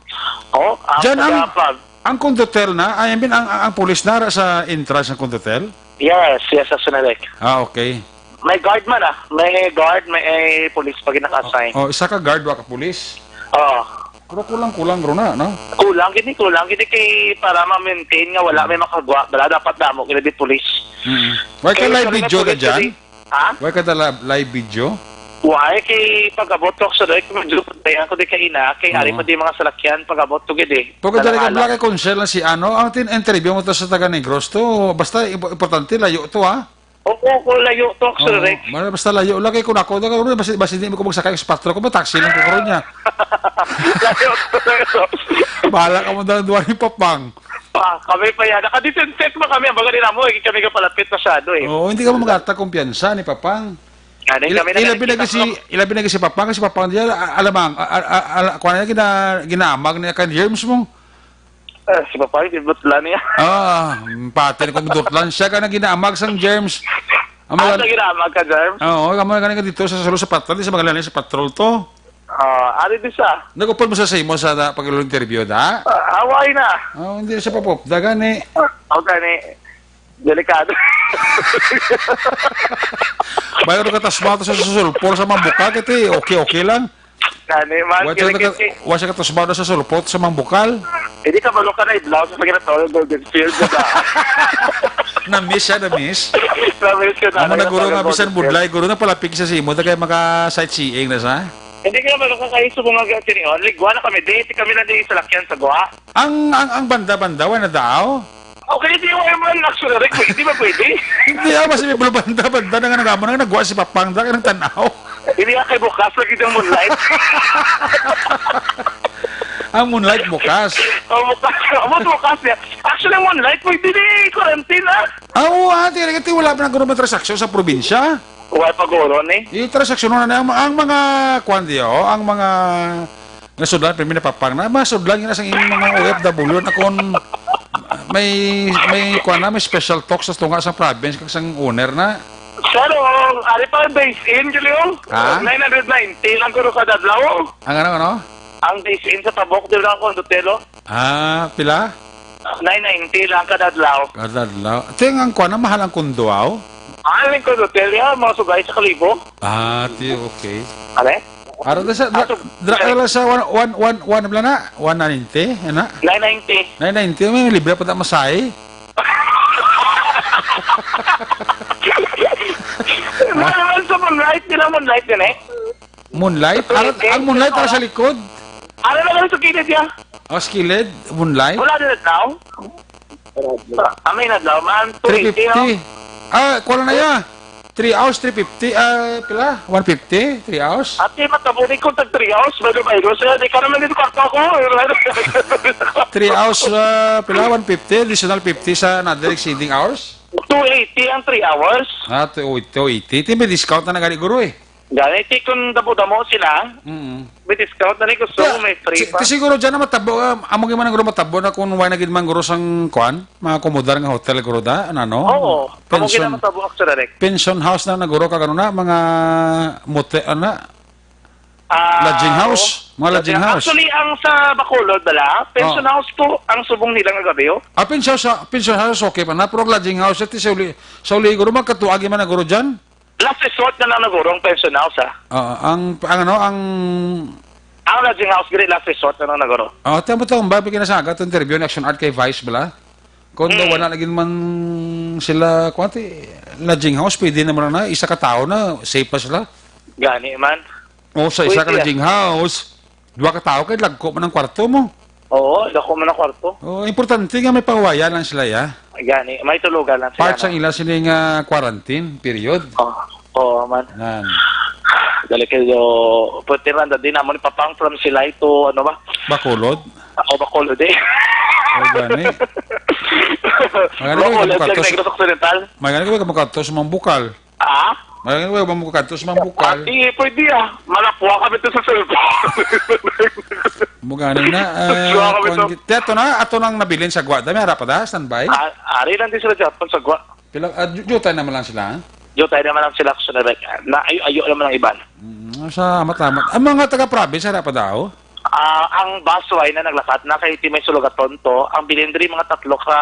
Oo, ang Diyan ang, taga-pag- ang conductor na, I mean, ang, ang, ang pulis na ra sa entrance ng conductor? Yes, yes, sa Sunarek. Ah, okay. May guard man, ah. May guard, may, eh, pulis pa ginaka-assign. Oh, oh, isa ka guard, wa ka pulis? Oo. Pero kulang-kulang, bro, na, no? Kulang gini, kulang gini kay para ma-maintain nga wala may makagwa, wala dapat damo gini di pulis. Mm. Why ka Kay live usually may video ka pulis dyan? Gini, Ha? Why ka da live, live video? Why? Kay pag-abot ko sa doy, kung medyo patayan ko di kaina, kay ari Oo. Pa di mga salakyan, pag-abot ko gid eh. Pag dali ka Nalahala. Black, kung share lang si ano, ang tin-, interview mo to sa taga Negros to, basta impo-, importante, layo to, ha? Oo, kung layo to, Oo, Sir Rick. Basta layo lang, kay kung ako, basta, basta hindi mo ko magsakay sa patrol ko, taxi lang ko karon niya. Layo to, layo to. Bahala ka mo daw, duwa ni Papang. Pa, kami pa yan. Naka-defense check pa kami. Ang baga din mo, eh, kami ka palapit masyado, eh. Oo, hindi ka mo magata kumpiyansa ni Papang. Ano yung Ila-, kami na ilabi na kasi, ilabi na kasi Papang, kasi Papang diyan, a-, alamang, a-, a-, a-, ala-, kuha na gina-, ginaamag niya kan germs mo. Eh, si Papang, gibutla niya. Ah, pati na kung dutlan siya ka na ginaamag sang germs. Ang Ah, mga sa ginaamag ka, germs? Oo, ang mga ganun ka dito sa salo sa patrol, di sa mga lalaki sa patrol to. Ah, ari di sa? Nag-upod mo sa sa imo sa da-, pag-interview, da? Ah, away na. Oh, hindi sa papop. Dagan eh. Okay ni. Delikado. Bayo ka tasma to sa susulpol sa mga bukal, kiti. Okay, okay lang. Gani, man, Wa siya kini, naka-, kini. Wa siya katasma na sa sulpot sa mga bukal. Hindi ka malo ka na i-blouse sa ginatawag Golden Field, diba? Na-miss siya, na-miss. Na-miss ko na, Amo na, naguro nga, bisan budlay, guro na palapig sa simo, na kaya maka-sightseeing na sa? Hindi ka malo ka kayo sa mga gatinion. Ligwa na kami. Di, di kami lang di salakyan sa guha. Ang, ang, ang banda-banda, wala na daw? Okay, di, wala man, actually, Rick, pwede ba pwede? Hindi, ah, mas may banda-banda na nga nagamo na, nagwa si Papang, da, nagtanaw. Hindi nga kay bukas lagi ng moonlight. Ang moonlight bukas. Oh, bukas. Oh, mas bukas niya. Actually, ang moonlight, pwede di quarantine, ah. Ah, oo, ah, ti, ti, wala pa nagkaroon ng transaksyon sa probinsya. Wala pa guro, ni? Yung transaksyon na, ang, ang mga, kwan di, oh, ang mga nasudlan, pero may napapang na, masudlan nga sa inyong mga O F W na kung may, may, kwan na, may special talks sa tunga sa province, kag sa owner na. Pero, ari pa ang days in, Julio? Ha? Nine hundred ninety lang kuno kada adlaw. Ang ano, ano? Ang days in sa Tabok, di lang ako ang hotel, oh. Ah, pila? Nine ninety lang kada adlaw. Kada adlaw. Ting, ang kuwan, ang mahal ang kundo, aw? Mahal ang kundo, hotel, ya, mga sugay sa kalibo. Ah, ti, okay. Ano? Ara na sa, dra, Ato, dra, ara sa one, one, one, one, bla na? One ninety, ana? Nine ninety. Nine ninety, may libre pa ta masahe. Wala naman sa Moonlight, di na Moonlight din eh. Moonlight? Ito, Ara, eh, ang Moonlight ara sa likod? Ara na lang sa kilid niya. Oh, sa kilid, Moonlight? Wala na daw. Amay na daw, man. Three fifty. Ah, kuha na ya. Three hours, three fifty. Ah, pila? One fifty? Three hours? Ate, matabo ni kung tag three hours, by the way, no? Sir, di ka naman dito kwarto ako. Three hours, ah, pila? One fifty, additional fifty sa another exceeding hours? Two eighty ang three hours. Ah, two eighty. Ti may discount na nagani, guro, eh. Gani, ti kung damo-damo sila, Mm. may discount na ni gusto Kaya, mo, may free si, pa. ti siguro dyan na matabo, ah, amo gyud man ang guro matabo na kung wala na gid man guro sang kuan, mga akomodar nga hotel guro da, ano, no? Oo, amo gyud Pension, ang matabo, actually, Rick. pension house na na guro, kag ano na, mga motel, ano na, Ah, lodging oo. house, mga lodging Lodging house. Actually, ang sa Bacolod, bala, pension Oo. house to ang subong nila nga gabi, oh. Ah, pension sa, pension house, okay pa na, pero ang lodging house, ito sa uli, sa uli guro, magkatuagi man na guro dyan? Last resort na lang naguro ang pension house, ah. Oo, ang, ang ano, ang Ang lodging house, gini, last resort na lang naguro. Oh, tama to, ang babi kinasaga, itong interview ni Action Art kay Vice, bala? Kung daw Hmm. wala lagi man sila, kuwante, lodging house, pwede naman na, isa ka tao na, safe pa sila. Gani man. Oh, sa isa ka Pwede, ah. lodging house, dua ka tao, kay lagko man ang kwarto mo. Oo, dako man ang kwarto. Oh, importante nga may pahuwaya lang sila, ya. Gani, may tulugan lang sila, Part no? sang ila sini nga quarantine period. Oh, oo, man. Nan. Dali kayo, pwede man, dadi namon ipapang from Silay to, ano ba? Bacolod? Ako, Bacolod, eh. Oh, gani. Magani ko, Bacolod, magkadto sa Negros Occidental. Magani ko, magkadto sa Mambukal. Ah? Magani ko, magkadto sa Mambukal. Ah, di, pwede, ah. Malapwa kami to sa cellphone. Mugani na, ah, Suwa kami kuwan to. gi-, ti ato na, ato nang nabilin sa gwa. Dami, harap pa da, standby. Ah, ari lang din sila Japon sa gwa. Pila, ah, ju-, jutay naman lang sila, ha? Jutay naman lang sila, Kuya Direk. Na, ayo, ayo naman ang iban. Mm, sa amat-amat. Ang mga taga-province, harap pa daw? Ah, ang bus, way na naglakat na kay ti may sulugaton to. Ang bilin diri mga tatlo ka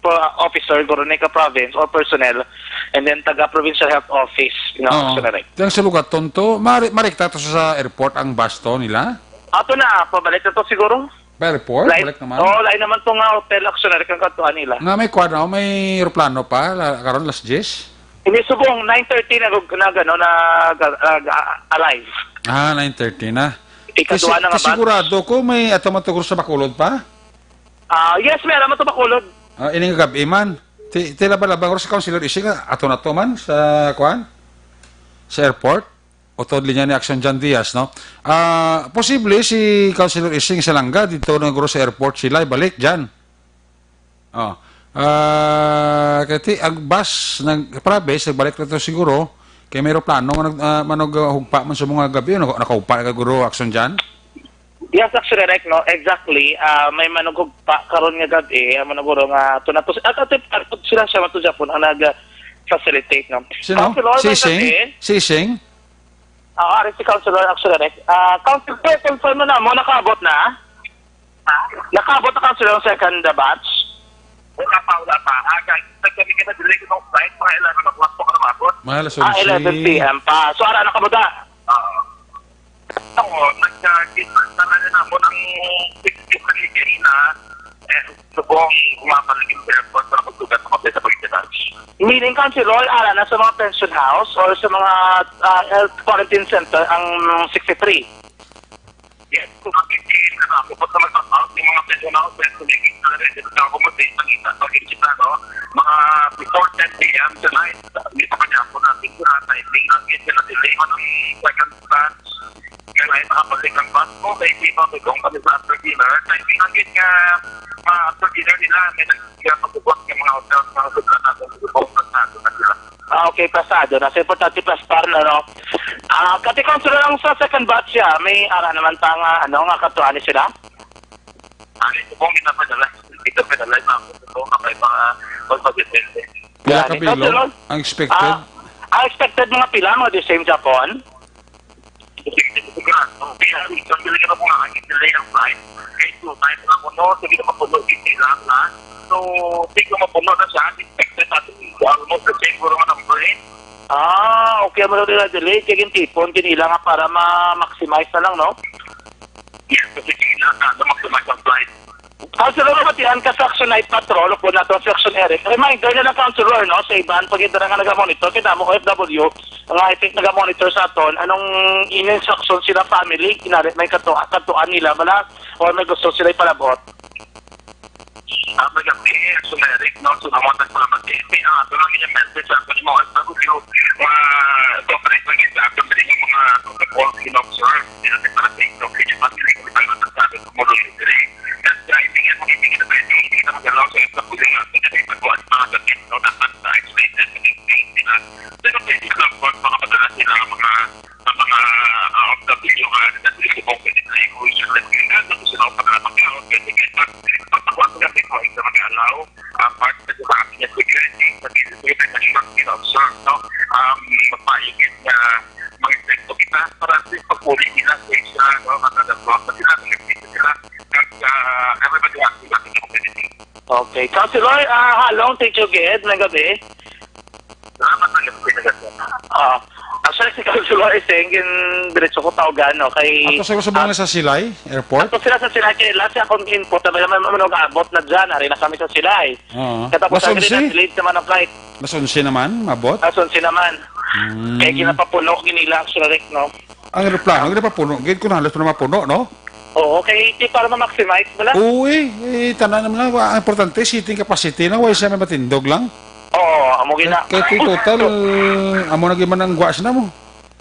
pro-, officer, guro ni ka province or personnel, and then taga provincial health office, you know, Oo. Kuya Direk. Ti ang sulugaton to, mari-, marikta to sa airport ang bus to nila? Ato na, pabalik na to siguro. Pa airport? Lain, Balik naman? Oo, lain naman to nga hotel, actually, kang katuan nila. Nga may kwan, oh, may eroplano pa, la-, karon las diyes? Hindi, subong, nine thirty na, na, ano, na, na, ah, arrive. Ah, nine thirty na. Ikaduha Kasi, na nga kasi batch. Sigurado ko, may ato matugro sa Bacolod pa? Ah, yes, may aram to Bacolod. Ah, ining gabi man. Ti, ti laba-laba ko sa Councilor Ising, ato na to man sa, kwan? Sa airport? Utod linya ni Action John Diaz, no? Ah, posible si Councilor Ising sa langga dito na guro sa airport sila ibalik dyan. Oh. Ah, kay ti ang bus ng province nagbalik na to siguro kay may eroplano nga nag, ah, manog, ah, hugpa man sa mga gabi, no? Nakahugpa na guro Action John? Yes, actually, Rek, no? Exactly. Ah, may manughugpa karon nga gabi, ang manuguro nga to na to, at, at, at sila siya man to Japon ang nag-facilitate, no? Sino? Councilor, Si may Sing? gabi. Si Sing? Ah, ari si Councilor, actually, Rek. Ah, Councilor, confirm mo na mo, nakaabot na? Nakaabot na, Councilor, ang second, ah, batch? Wala pa, wala pa. Ah, guys, nagkami ka na delay ng flight, mga eleven o'clock pa ka na maabot. Mga alas Ah, onse. eleven P M pa. So, ara na ka mo da? Oo. Ako, nagkakita na rin ako ng picture kanina, eh, subong bumabalik yung airport para magsugat sa kapit sa pagkita. Meaning, Councilor, ara na sa mga pension house or sa mga, ah, health quarantine center ang sixty-three? Yes, kung makikita na ako, basta mag-out yung mga pension house, pero kung nakikita na rin, dito na ako mag-, magkita, magkita, no? Mga before ten P M tonight, dito pa niya ako natin sa timing lang, yun, na delay mo ng second batch. Kaya ay makabalik ang bus mo, kay di ba, may kung kami sa after dinner, timing lang yun nga, mga after dinner nila, may nag-, kaya pagbubuhat ng mga hotel, mga hotel natin, sa buong pasado na sila. Ah, okay, pasado na. So, importante, plus par na, no? Ah, kati, Councilor, ang sa second batch siya, may ara naman pa nga, ano, nga katuan ni sila? Ano, ito pong ginapadala. Ito padala na ako. Ito nga may mga pagpagdepende. Pila Yan, ka ito, bilog Councilor. ang expected? Ah, Expected mga pila, mga the same Japon? Kaya, isang delay na po nga, ang delay ang flight. Kaya two times na po, no? Sige na po, no? Hindi lang, ha? So, di ko mapuno na siya. Expected natin almost the same, puro nga number, eh. Ah, okay, mo na delay. Kaya yung tipon, kinila nga para ma-maximize na lang, no? Yes, kasi kinila na, na-maximize ang flight. Councilor, matian ka sa Action Night Patrol, upod nato si Action Eric. Reminder na lang, Councilor, no, sa iban, pag ito nga nagamonitor, kita mo, O F W, nga I think nagamonitor sa aton, anong in-instruction sila family, kinali may kato, katuan nila, bala, or may gusto sila ipalabot? Ah, may gabi, Action Eric, no, so, namatag ko lang mag-, eh, ah, ito lang yung message sa aton, mga O F W, mga, cooperate lang sa aton, dali yung mga protocols, you know, sir, sila sa para sa ito, kaya pag-, kumulo yung diri. That's why, hindi nga, hindi nga pwede, hindi nga magalaw sa isa po yung mga pagkakas, mga gamit, no? Dapat na isolated, maging safe sila. Pero pwede sila, pag makapadala sila ang mga, ang mga, ah, O F W, ah, sa tuloy sa kong pwede na yung usual na tingin na, tapos sila ang pagkakapagkaon, pwede kayo pag, pagpakuha sila, may kuha sa mga alaw, ah, part na sa akin yung security, sa security na short, you know, short, no? Um, magpahigit na mga insekto kita para sa pagpuli nila sa isa, no? Magkakasuha pa sila, magkakita sila, kag, ah, everybody happy, happy na community. Okay. Councilor, ah, halong, thank you, gid, ng gabi. Salamat, ng gabi, ng gabi. Ah, actually, si Councilor is saying, in diretso ko tawgan, no, kay, Ato sa, sa ah, mga sa Silay Airport? Ato sila sa Silay, kay last akong input, na may, may, may, abot na dyan, ari na kami sa Silay. Oo. Katapusan, Las onse? Delayed naman ang flight. Las onse naman, mabot? Las onse naman. Hmm. Kaya ginapapuno, ginila, actually, no? Ang eroplano, ginapapuno. Gid ko na halos na mapuno, no? Oo, kay di para ma-maximize mo lang. Oo, eh. Eh, tanan naman na, ang importante, seating capacity na, wala siya may matindog lang. Oo, amo gina. Kay, kay total, amo na gid man ang gwas na mo.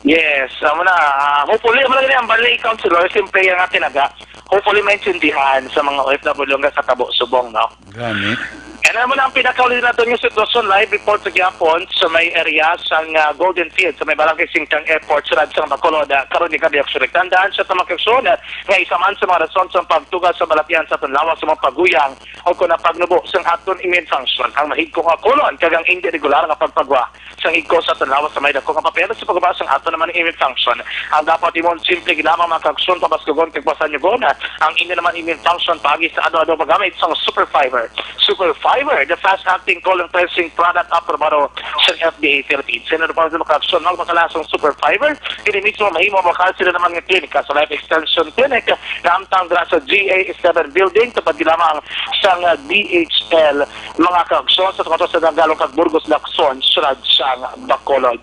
Yes, amo na. Ah, hopefully, amo na gani ang bali, Councilor, simple ang tinaga. Hopefully, maintindihan sa mga O F W nga sa Tabo Subong, no? Gani. Yan naman ang pinakauli naton nga sitwasyon. Live report sa gihapon sa may area sang, ah, Golden Field, sa may Barangay Singtang Airport, sa Radsang Bacolod. Ah, karon ni kami, actually, tandaan sa tamakasyon, ah, nga isa man sa mga rason sa pagtuga sa balatian sa aton lawas sa mga paguyang o kon ang pagnubo sang aton immune function, ang mahigko nga kulon kag ang indi regular nga pagpagwa sang igko sa aton lawas sa may dako nga papel sa pagubas sang aton naman immune function. Ang dapat imon, simple gid lamang, mga kagson, pabaskugon kag pasanyugon ang inyo naman immune function paagi sa adlaw-adlaw paggamit sang Super Fiber. Super Fiber, the fast-acting colon cleansing product, aprobado sa F D A Philippines. Sa inyo pa, mga kagson, magpakala sang Super Fiber, kini mismo mahimo mabakal sila naman nga klinika sa Life Extension Clinic na amtang dira sa G A seven Building, tupad gid lamang sang D H L, mga kaagsoon, sa tungod sa Dangalong kag Burgos, Lacson, siyudad sang Bacolod.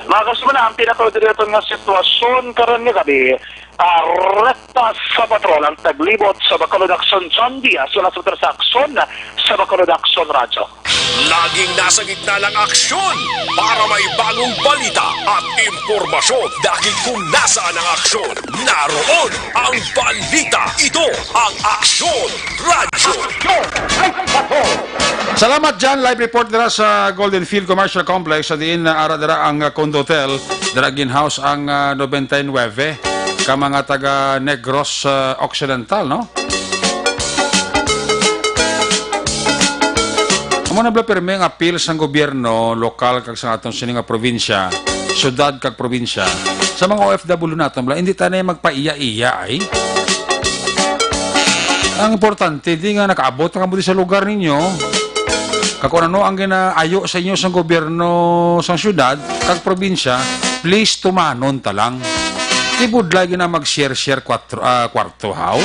Mga kaagsoon, ang pinakaudiraton nga sitwasyon karon nga gabi, ah, rekta sa patrol ang taglibot sa Bacolod, Lacson, John Diaz, wala sa transaksyon sa Bacolod, Lacson, Radyo. Laging nasa gitna ng aksyon para may bagong balita at impormasyon, dahil kung nasaan ang aksyon, naroon ang balita. Ito ang Aksyon Radyo. Salamat, John. Live report dira sa Golden Field Commercial Complex, sa diin na ara dira ang, uh, Condo Hotel. Dira ginhouse ang, uh, nobenta y nuebe ka mga taga Negros, uh, Occidental, no? Amo na bala pirmi ang apil sang gobyerno lokal kag sa aton sini nga probinsya, syudad kag probinsya, sa mga O F W naton bala, hindi ta na magpaiya-iya, ay. Ang importante, di nga nakaabot na kamo di sa lugar ninyo. Kag kung ano ang ginaayo sa inyo sang gobyerno sang syudad kag probinsya, please, tumanon ta lang. Di budlay gina mag-share-share kwatro, ah, kwarto, haw?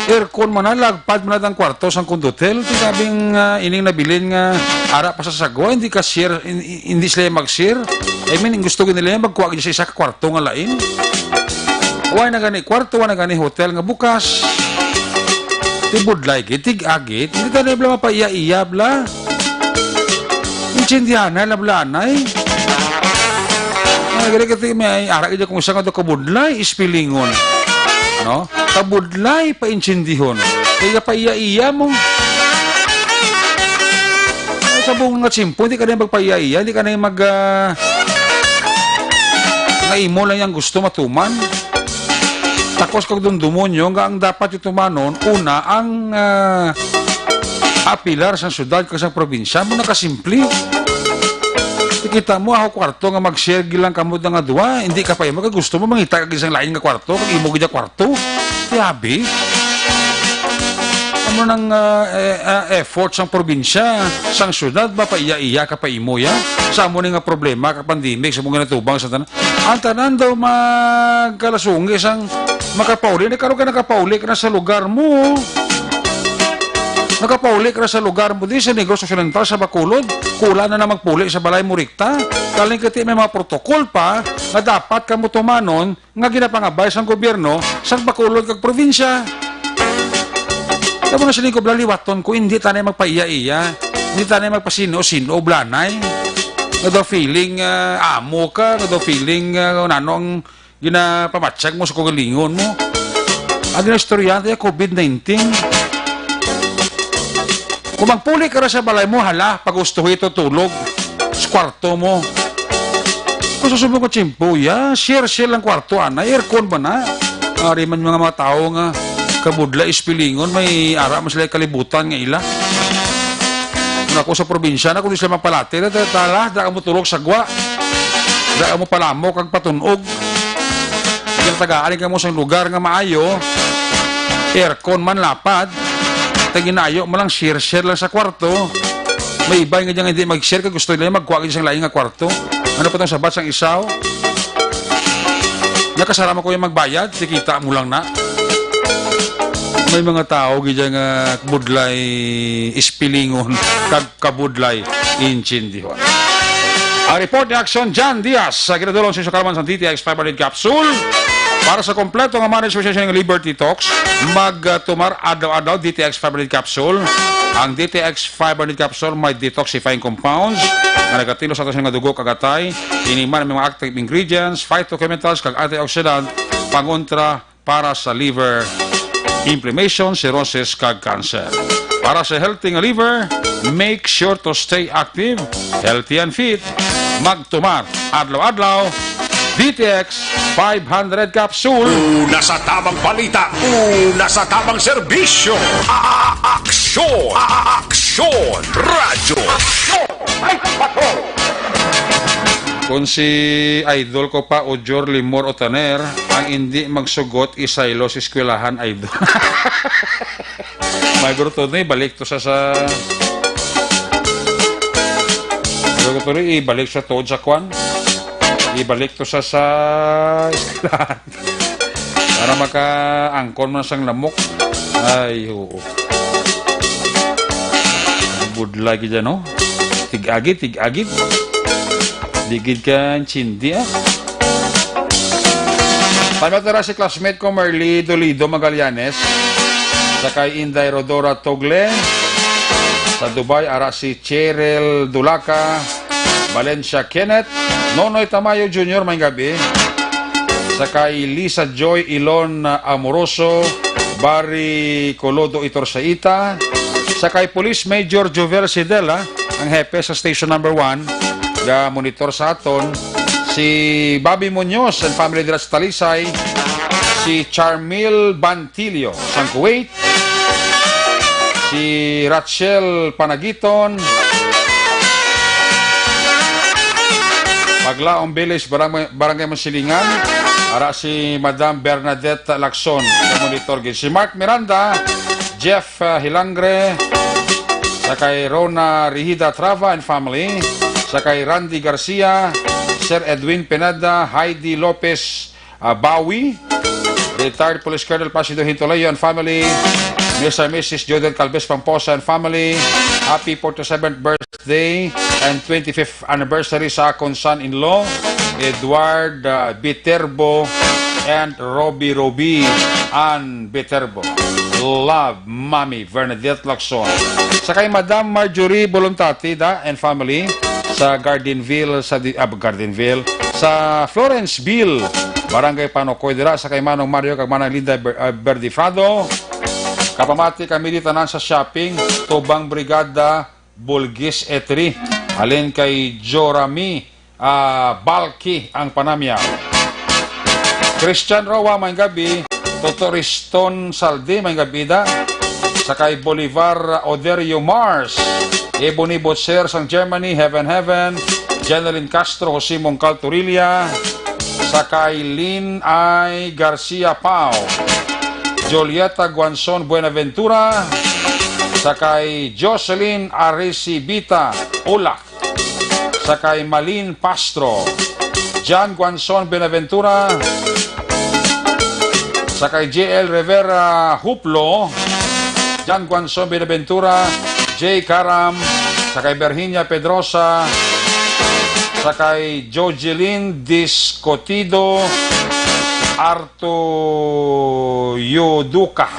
Aircon man na, lagpad man na ang kwarto sang Condo Hotel. Di sabing, ah, ining nabilin nga ara pa sa sagwa, hindi ka share, hin-, hin-, hindi sila mag-share. I mean, gusto gid nila magkuha gid sa isa ka kwarto nga lain. Wa na gani kwarto, wa na gani hotel nga bukas. Tibudlay gid, tig-agit. Hindi tayo bala mapaiya-iya, bala. Intindihan na, lablanay. Ay, gali ka, ti-, may ara gid kung isa nga daw kabudlay, ispelingon. No? Kabudlay, paintindihon. Kaya paiya-iya mo. Ay, sa buong nga tsimpo, hindi ka na magpaiya-iya, hindi ka na mag, ah, nga imo lang yang gusto matuman. Takos kag dumdumon nyo nga ang dapat yung tumanon, una, ang, ah, apilar sa syudad kag sa probinsya, mo nakasimple. Di Kita mo, ako kwarto nga mag-share lang kamo nga duha, hindi ka pa imo kay gusto mo mangita kag isang lain nga kwarto, kag imo gid ang kwarto. Tiabi. Amo nang, ah, eh, ah, effort sang probinsya, sang syudad, mapaiya-iya ka pa imo ya. Sa amo ni nga problema, ka pandemic, sa mga natubang sa tanan. Ang tanan daw magkalasungi sang makapauli. Ni karon ka nakapauli ka na sa lugar mo. Nakapauli ka na sa lugar mo di sa Negros Occidental, sa Bacolod. Kulang na na magpuli sa balay mo rikta. Kaling kati may mga protocol pa nga dapat kamo tumanon nga ginapangabay sang gobyerno sang Bacolod kag probinsya. Tamo na sining kubla liwaton ko, hindi tanay magpaiya-iya, hindi tanay magpasino-sino, ublanay. Nga daw feeling, ah, amo ka, nga daw feeling, ah, nano ang ginapamatyag mo sa kaugalingon mo. Ang ginaistoryahan tayo, covid nineteen. Kung magpuli ka ra sa balay mo, hala, pagustuhi to tulog sa kwarto mo. Kung sa subong ka tiyempo, ya, share-share lang kwarto, ana, aircon ba na? Ari man mga, mga tao nga kabudlay, ispilingon, may ara man sila kalibutan nga ila. Kung ako sa probinsya na, kung di sila magpalati, da, da, tala, da ka mo tulog sa gwa. Da ka mo palamok kag patunog. Kaya tagaan ka mo sa lugar nga maayo, aircon man lapad, taginayo mo lang, share-share lang sa kwarto. May iba nga dyan nga hindi mag-share, kay gusto nila magkuha gid sang lain nga kwarto. Ano pa tong sabat sang isaw? Nakasara mo ko yung magbayad, sikita mo lang na. May mga tao gid dyan nga budlay ispilingon, kag kabudlay intsindihon. Ang report ni Action Jan Diaz sa ginadulong sa Kalman sa D T X five hundred capsule. Para sa kompleto nga management sa inyong liver detox, magtumar adlaw-adlaw D T X five hundred capsule. Ang D T X five hundred capsule may detoxifying compounds nga nagatilos sa ato nga dugo kag atay. Ini man may mga active ingredients, phytochemicals, kag antioxidant, pangontra para sa liver, inflammation, cirrhosis, kag cancer. Para sa healthy nga liver, make sure to stay active, healthy and fit. Magtumar adlaw-adlaw, D T X five hundred capsule. Una sa tamang balita, una sa tamang serbisyo. A-, a-, aksyon, a-, a-, aksyon, radyo, aksyon, ay, patrol. Kung si idol ko pa, Ojor, Limor o Taner, ang hindi magsugot, isaylo sa eskwelahan, idol. May guruto na, ibalik to sa, sa, guruto na, ibalik sa tuod sa kwan. Ibalik to sa, sa eskwelahan. Para makaangkon man sang lamok. Ay, oo. Budlay gid, no? Tig-agid, tig-agid. Di gid ka intindi, ah. Paano tara si classmate ko, Marly Dolido Magallanes, sa kay Inday Rodora Togle, sa Dubai, ara si Cheryl Dulaca, Valencia Kenneth, Nonoy Tamayo Junior, may gabi, sa kay Lisa Joy Ilon Amoroso, Barry Colodo Itorsaita, sa kay Police Major Jovel Sidela, ang hepe sa Station Number One, ga monitor sa aton, si Bobby Muñoz and family dira sa Talisay, si Charmil Bantilio sang Kuwait, si Rachel Panagiton, Paglaong Village, Barangay, Barangay Masilingan, ara si Madam Bernadette Lacson, nga monitor gid. Si Mark Miranda, Jeff, uh, Hilangre, sa kay Rona Rihida Trava and family, sa kay Randy Garcia, Sir Edwin Pineda, Heidi Lopez, uh, Bawi, retired Police Colonel Placido Hintulayo and family, Mister and Missus Jodel Calves Pamposa and family, happy forty-seventh birthday and twenty-fifth anniversary sa akon son-in-law, Edward, uh, Viterbo and Robbie Robbie Ann Viterbo. Love, Mommy Bernadette Lacson. Sa kay Madam Marjorie Bolontati da and family sa Gardenville, sa di-, ah, Gardenville, sa Florenceville, Barangay Panocoy dira sa kay Manong Mario kag Manang Linda Ber-, ah, Berdifado. Kapamati kami di tanan sa shopping, Tubang Brigada, Bulgis Etri, halin kay Jorami, ah, Balki ang panamyaw. Christian Roa, may gabi. Toto Riston Saldi, may gabi da. Sakay Bolivar Oderio Mars, Ebony Butcher sang Germany, Heaven Heaven, Jeneline Castro, Jose Mongcal Torilla, sakay Lin I Garcia Pao, Julieta Guanzon Buenaventura, sakay Jocelyn Arisibita Ulak, sakay Malin Pastro, John Guanzon Benaventura, sakay J L Rivera Huplo, John Guanzon Benaventura, J Karam, sakay Virginia Pedrosa, sakay Jojeline Discotido, Arto Yuduka.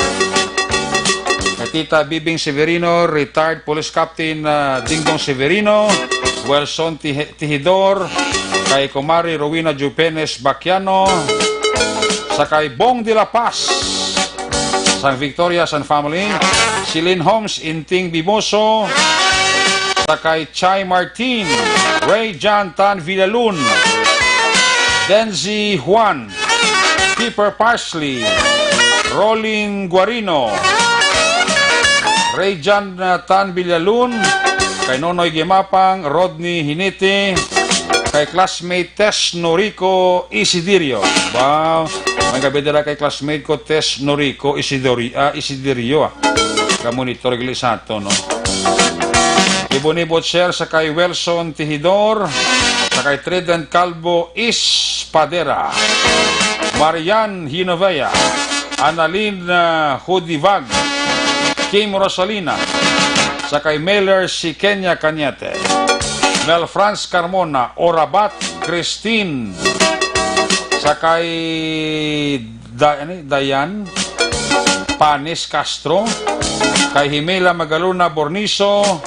Kay Tita Bibing Severino, retired Police Captain, ah, Dingdong Severino, Wilson Tije-, Tijidor, kay Kumari Rowena Jupenes Baquiano, sa kay Bong de la Paz, sang Victoria, sang family, Celine Holmes Inting Bimoso, sa kay Chai Martin, Ray John Tan Villalun, Denzi Juan, Pepper Parsley, Rolling Guarino, Ray John, uh, Tan Villalun, kay Nonoy Gimapang, Rodney Hiniti, kay classmate Tess Noriko Isidirio. Wow, may gabi dira kay classmate ko, Tess Noriko Isidori-, ah, Isidirio, ah. Ka-monitor gali sa ato, no? Iboni Butcher sa kay Wilson Tihidor, sa kay Trident Calvo Ispadera, Marian Hinovea, Annalyn, ah, Hudivag, Kim Rosalina, sa kay Miller si Kenya Cañete, Mel Franz Carmona, Orabat Christine, sa kay Da-, ano, Dayan Panis Castro, kay Himela Magalona Borniso,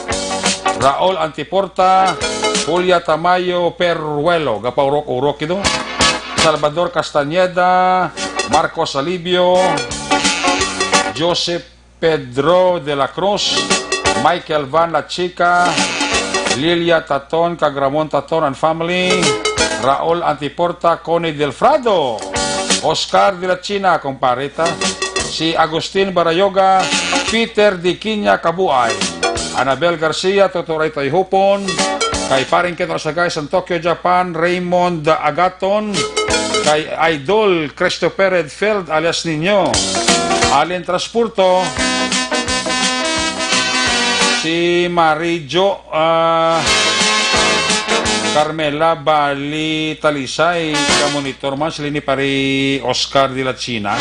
Raul Antiporta, Julia Tamayo Peruelo, gapaurok-urok ito, Salvador Castañeda, Marcos Alibio, Joseph Pedro de la Cruz, Michael Van La Chica, Lilia Taton kag Ramon Taton and family, Raul Antiporta, Connie Delfrado, Oscar de la China, kumpare ta, si Agustin Barayoga, Peter Diquiña Kabuay, Anabel Garcia, Tuturay Tayhupon, kay Paring Ken Osagay sang Tokyo, Japan, Raymond Agaton, kay Idol Christopher Redfield alias Ninyo, Allen Transporto, si Marijo, ah, Carmela Bali Talisay, ka-monitor man sila ni Pari Oscar de la China.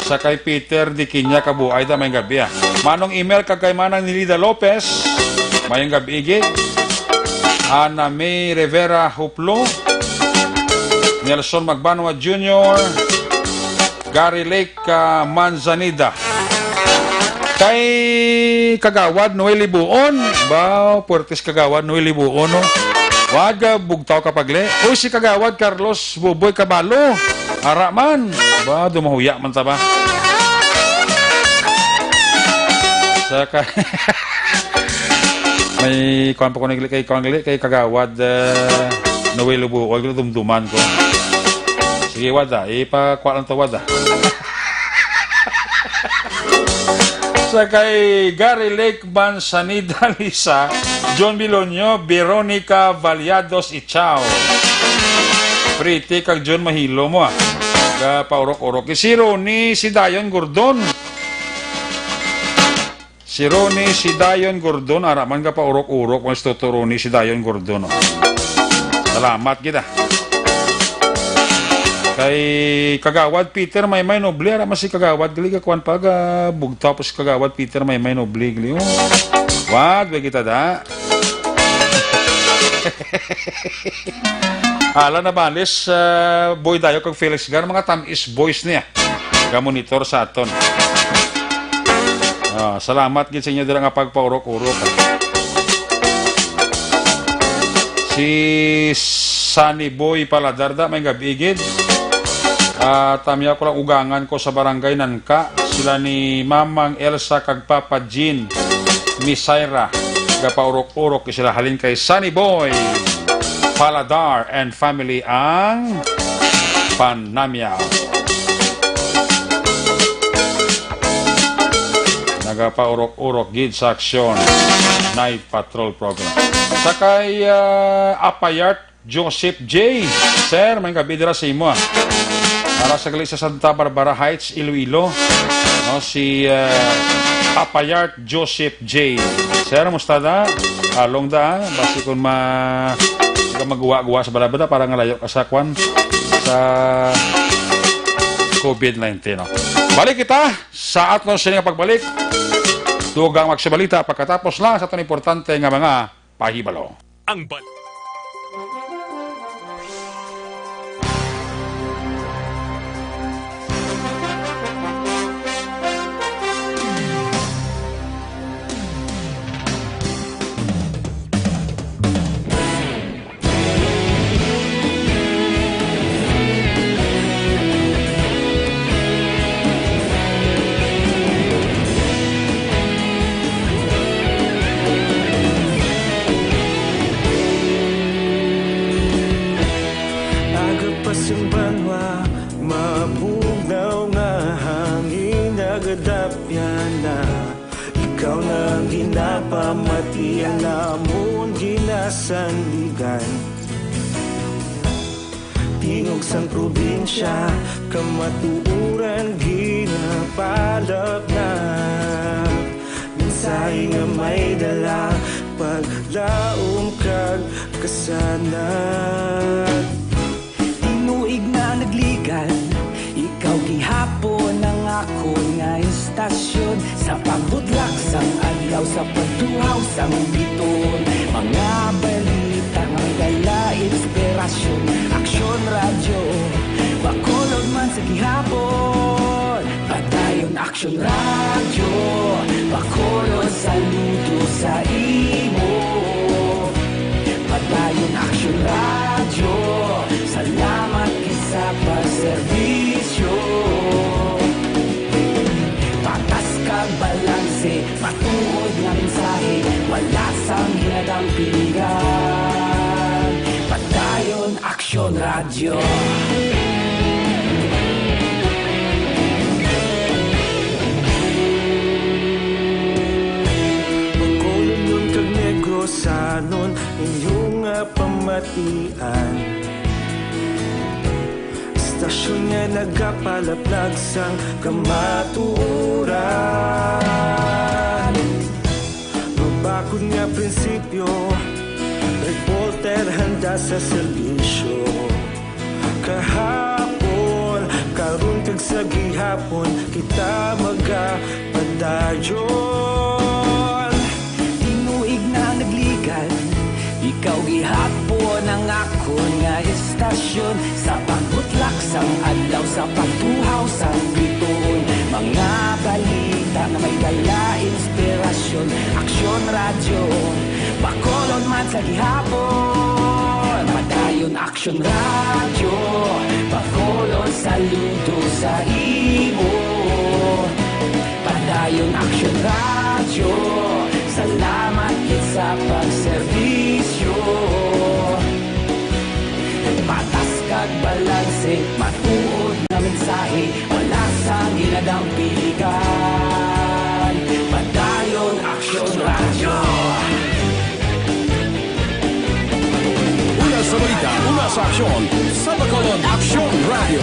Sa kay Peter Diquiña Kabuay da, may gabi, ah. Manong Emel kag kay Manang Nilida Lopez, mayong gabi gid. Ana May Rivera Huplo, Nelson Magbanwa Junior, Gary Lake, ah, Manzanida. Kay Kagawad Noel Libuon. Ba, puwertes Kagawad Noel Libuon, no? Wag, ah, bugtaw ka pagli. Uy, si Kagawad Carlos Buboy Kabalo. Ara man. Ba, dumahuya man ta ba? Sa ka-, may kuwan pa ko nagli kay, kuwan gali kay Kagawad, ah, Noel Libuon, dumduman ko. Sige, wada. Ipakuha lang to, wada. Sa kay Gary Lake Manzanida Lisa, John Bilonyo, Veronica Vallados Ichao. Pretty kag John Mahilo mo, ah. Gapaurok-urok. Si Ronnie, si Dayon Gordon. Si Ronnie, si Dayon Gordon, ara man gapaurok-urok, mas Toto Ronnie, si Dayon Gordon, oh. Salamat kita. Kay Kagawad Peter Maymay Noble, ara man si Kagawad, gali ka kuwan pa, ga bugtaw pa si Kagawad Peter Maymay Noble, gali, oh. Wag, wag kita da. Ala na balis, ah, Boy Dayo kag Felix Gar, mga tamis boys niya. Ga-monitor sa aton. Ah, salamat gid sa inyo dira nga pagpaurok-urok. Si Sunny Boy Paladar da, may gabi gid. Ah, tamyaw ko lang, ugangan ko sa barangay Nangka, sila ni Mamang Elsa kag Papa Jean Misaira, gapaurok-urok sila halin kay Sunny Boy Paladar and family ang panamyaw. Nagapaurok-urok gid sa Aksyon Night Patrol Program. Sa kay, ah, Apayart Joseph J. Sir, may gabi dira sa imo, ah. Ara sa gali sa Santa Barbara Heights, Iloilo. No, si, ah, Apayart Joseph J. Sir, musta da? Along da, ah. Basi kung ma-, di ka magguwa-guwa sa balabada para nga layo ka sa kwan, sa covid nineteen, no? Balik kita sa atno sini nga pagbalik. Dugang magsibalita pagkatapos lang sa atong importante nga mga pahibalo. Ang bal- Aga pa sing banwa, mabugnaw nga hangin nagadapyan na. Ikaw na ang ginapamatian namon, ginasandigan. Tingog sang probinsya, kamatuoran ginapalapnap. Mensahe nga may dala, paglaom kag kasanag. Tinuig na nagligan, ikaw gihapon ang akon nga istasyon. Sa pagbutlak sang adlaw, sa pagtuhaw sang biton, mga balita nga may dala inspirasyon. Aksyon Radyo, Bacolod man sa gihapon. Padayon Aksyon Radyo, Bacolod, saludo sa imo. Padayon Aksyon Radyo, salamat gid sa pagserbisyo. Patas kag balanse, matuod nga mensahe, wala sang ginadampingan. Padayon Aksyon Radyo. Bacolodnon kag Negrosanon, inyo nga pamatian. Istasyon nga nagapalaplag sang kamatuoran. Mabakod nga prinsipyo, reporter handa sa serbisyo. Kahapon, karon kag sa gihapon, kita magapadayon. Tinuig na nagligan, ikaw gihapon ang akon nga istasyon. Sa pagbutlak sang adlaw, sa pagtuhaw sang bituon, mga balita nga may dala inspirasyon. Aksyon Radyo, Bacolod man sa gihapon. Padayon Aksyon Radyo, Bacolod, saludo sa imo. Padayon Aksyon Radyo, salamat gid sa pagserbisyo. Patas kag balanse, matuod nga mensahe, wala sang ginadampingan. Padayon Aksyon Radyo. Una sa balita, una sa aksyon, sa Bacolod Aksyon Radyo.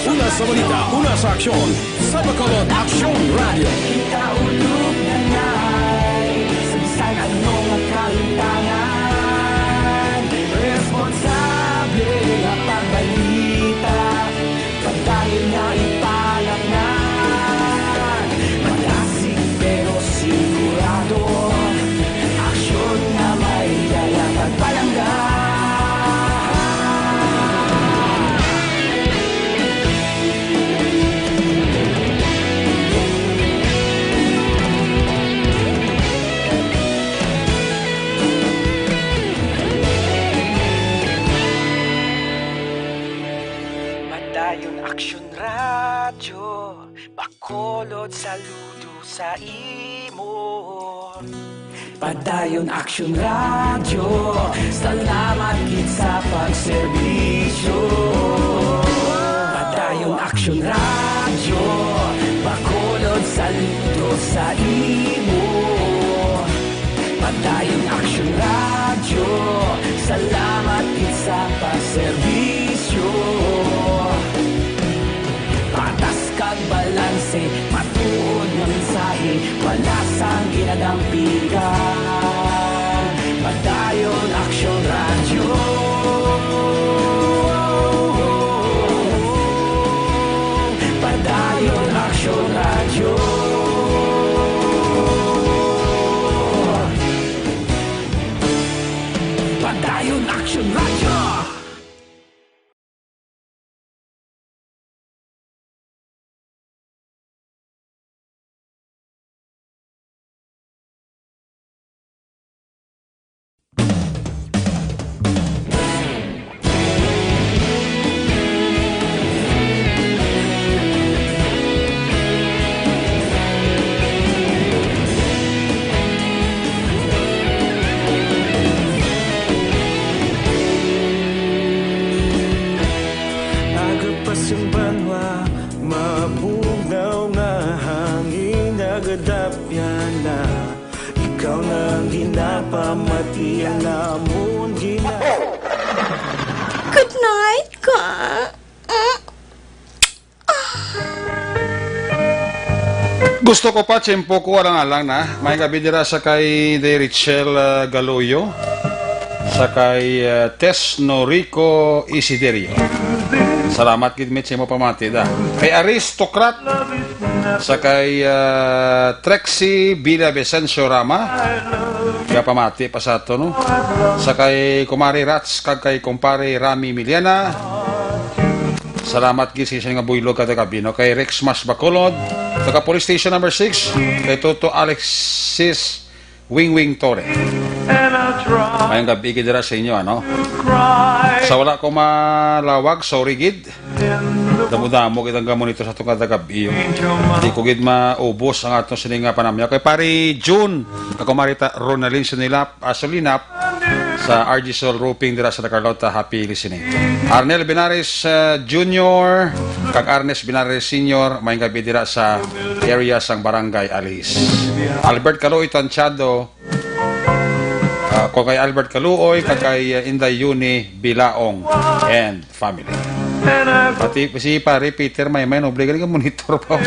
Una sa balita, una sa aksyon, sa Bacolod Aksyon Radyo. Kita ulog na ngay, sa bisan ano nga kalimtangan, responsable nga pagbalita. Padayon nga ipalapngan, malasig pero sigurado. Aksyon nga may dala pagpalangga. Padayon Aksyon Radyo, Bacolod, saludo sa imo. Padayon Aksyon Radyo, salamat gid sa pagserbisyo. Padayon Aksyon Radyo, Bacolod, saludo sa imo. Padayon Aksyon Radyo, salamat gid sa paserbisyo. Patas kag balanse, matuod nga mensahe, wala sang ginadampigan. Padayon Aksyon Radyo. Padayon Aksyon Radyo. Padayon Aksyon Radyo. Nagapasimbanwa, mabugnaw nga hangin, nagadapyan na. Ikaw na ang ginapamati, ang amon gina- Good night, ka. Mm. Gusto ko pa, tiyempo ko, alang-alang na. May gabi dira sa kay Day Richel, ah, Galoyo, sa kay, ah, Tess Norico Isiderio. Salamat gid, Mitch, imo pamati da. Kay Aristocrat, sa kay, ah, Trexie Bila Vicencio Rama. Kaya pamati pa sa ato, no? Sa kay Kumari Rats, kag kay Kumpare Rami Miliana. Salamat gid sa inyo nga buylog kada gabi, no? Kay Rex Mas Bacolod, taga Police Station Number Six, kay Toto Alexis Wingwing Torre. Mayong gabi gid dira sa inyo, ano? Sa wala ko malawag, sorry gid. Damo-damo gid ang gamon nito sa atong kada gabi, oh. Di ko gid maubos ang atong sini nga panamya. Kay Pari June, ako Marita Ronaldin Sunilap, ah, Sulinap, sa R G Sol Roofing dira sa Carlota. Happy listening. Arnel Benares, ah, Junior, kag Arnes Benares Senior, may gabi dira sa area sang Barangay Alis. Albert Kaloy Tanchado, ah, ko kay Albert Kaluoy, kag kay, ah, Inday Yuni Bilaong and family. Pati si Pare Peter Maymay, noble, galing ka monitor pa.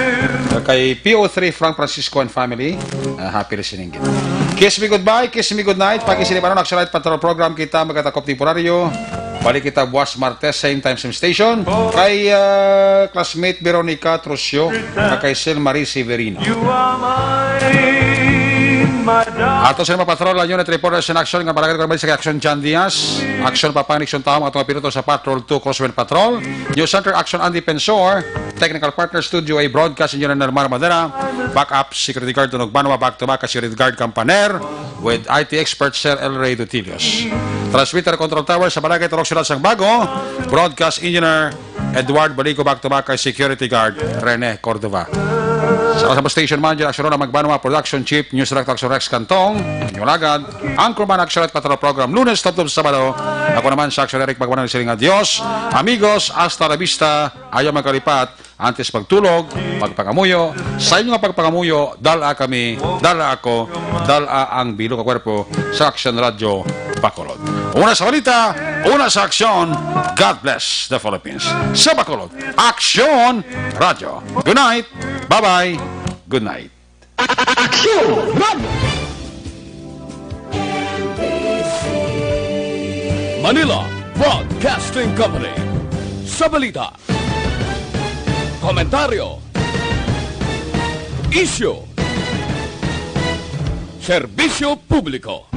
Kay P O three Frank Francisco and family, ah, happy listening gid. Kiss me goodbye, kiss me goodnight. Pag-isinibanon, Action Light Patrol Program, kita magatakop temporaryo. Balik kita buwas Martes, same time, same station. Kay, ah, classmate Veronica Trusio, kag kay Sil Marie Severino. Ato sa mga patrol, ang unit reporters in action nga barangay Cormel sa Action John Diaz, Action Papang Nixon Taong, ato nga piloto sa Patrol two Crosswind Patrol, News Center Action Andy Pensor, technical partner Studio A, broadcast engineer Nelmar Madera, backup security guard Tunog Banwa, back to back security guard Kampaner, with I T expert Sir El Rey Dutilios. Transmitter control tower sa Barangay Turok, Siyudad sang Bago, broadcast engineer Edward Baligo, back to back kay security guard Rene Cordova. Sa, sa station manager, Action Ronald Magbanwa, production chief, news director, Action Rex Cantong, inyong lagad, anchorman, Action Light Patrol Program, Lunes tubtob sa Sabado. Ako naman sa Action Eric Magbanwa, siling nga, "Dios, amigos, hasta la vista, ayaw magkalipat, antes pagtulog, pagpangamuyo, sa inyo nga pagpangamuyo, dala kami, dala ako, dala ang bilo ka kwerpo sa Action Radio Bacolod." Una sa balita, una sa aksyon, God bless the Philippines. Sa Bacolod, Aksyon Radio. Good night. Bye-bye. Good night. Aksyon Radio. Manila Broadcasting Company. Sa balita, komentaryo, isyu, serbisyo publiko.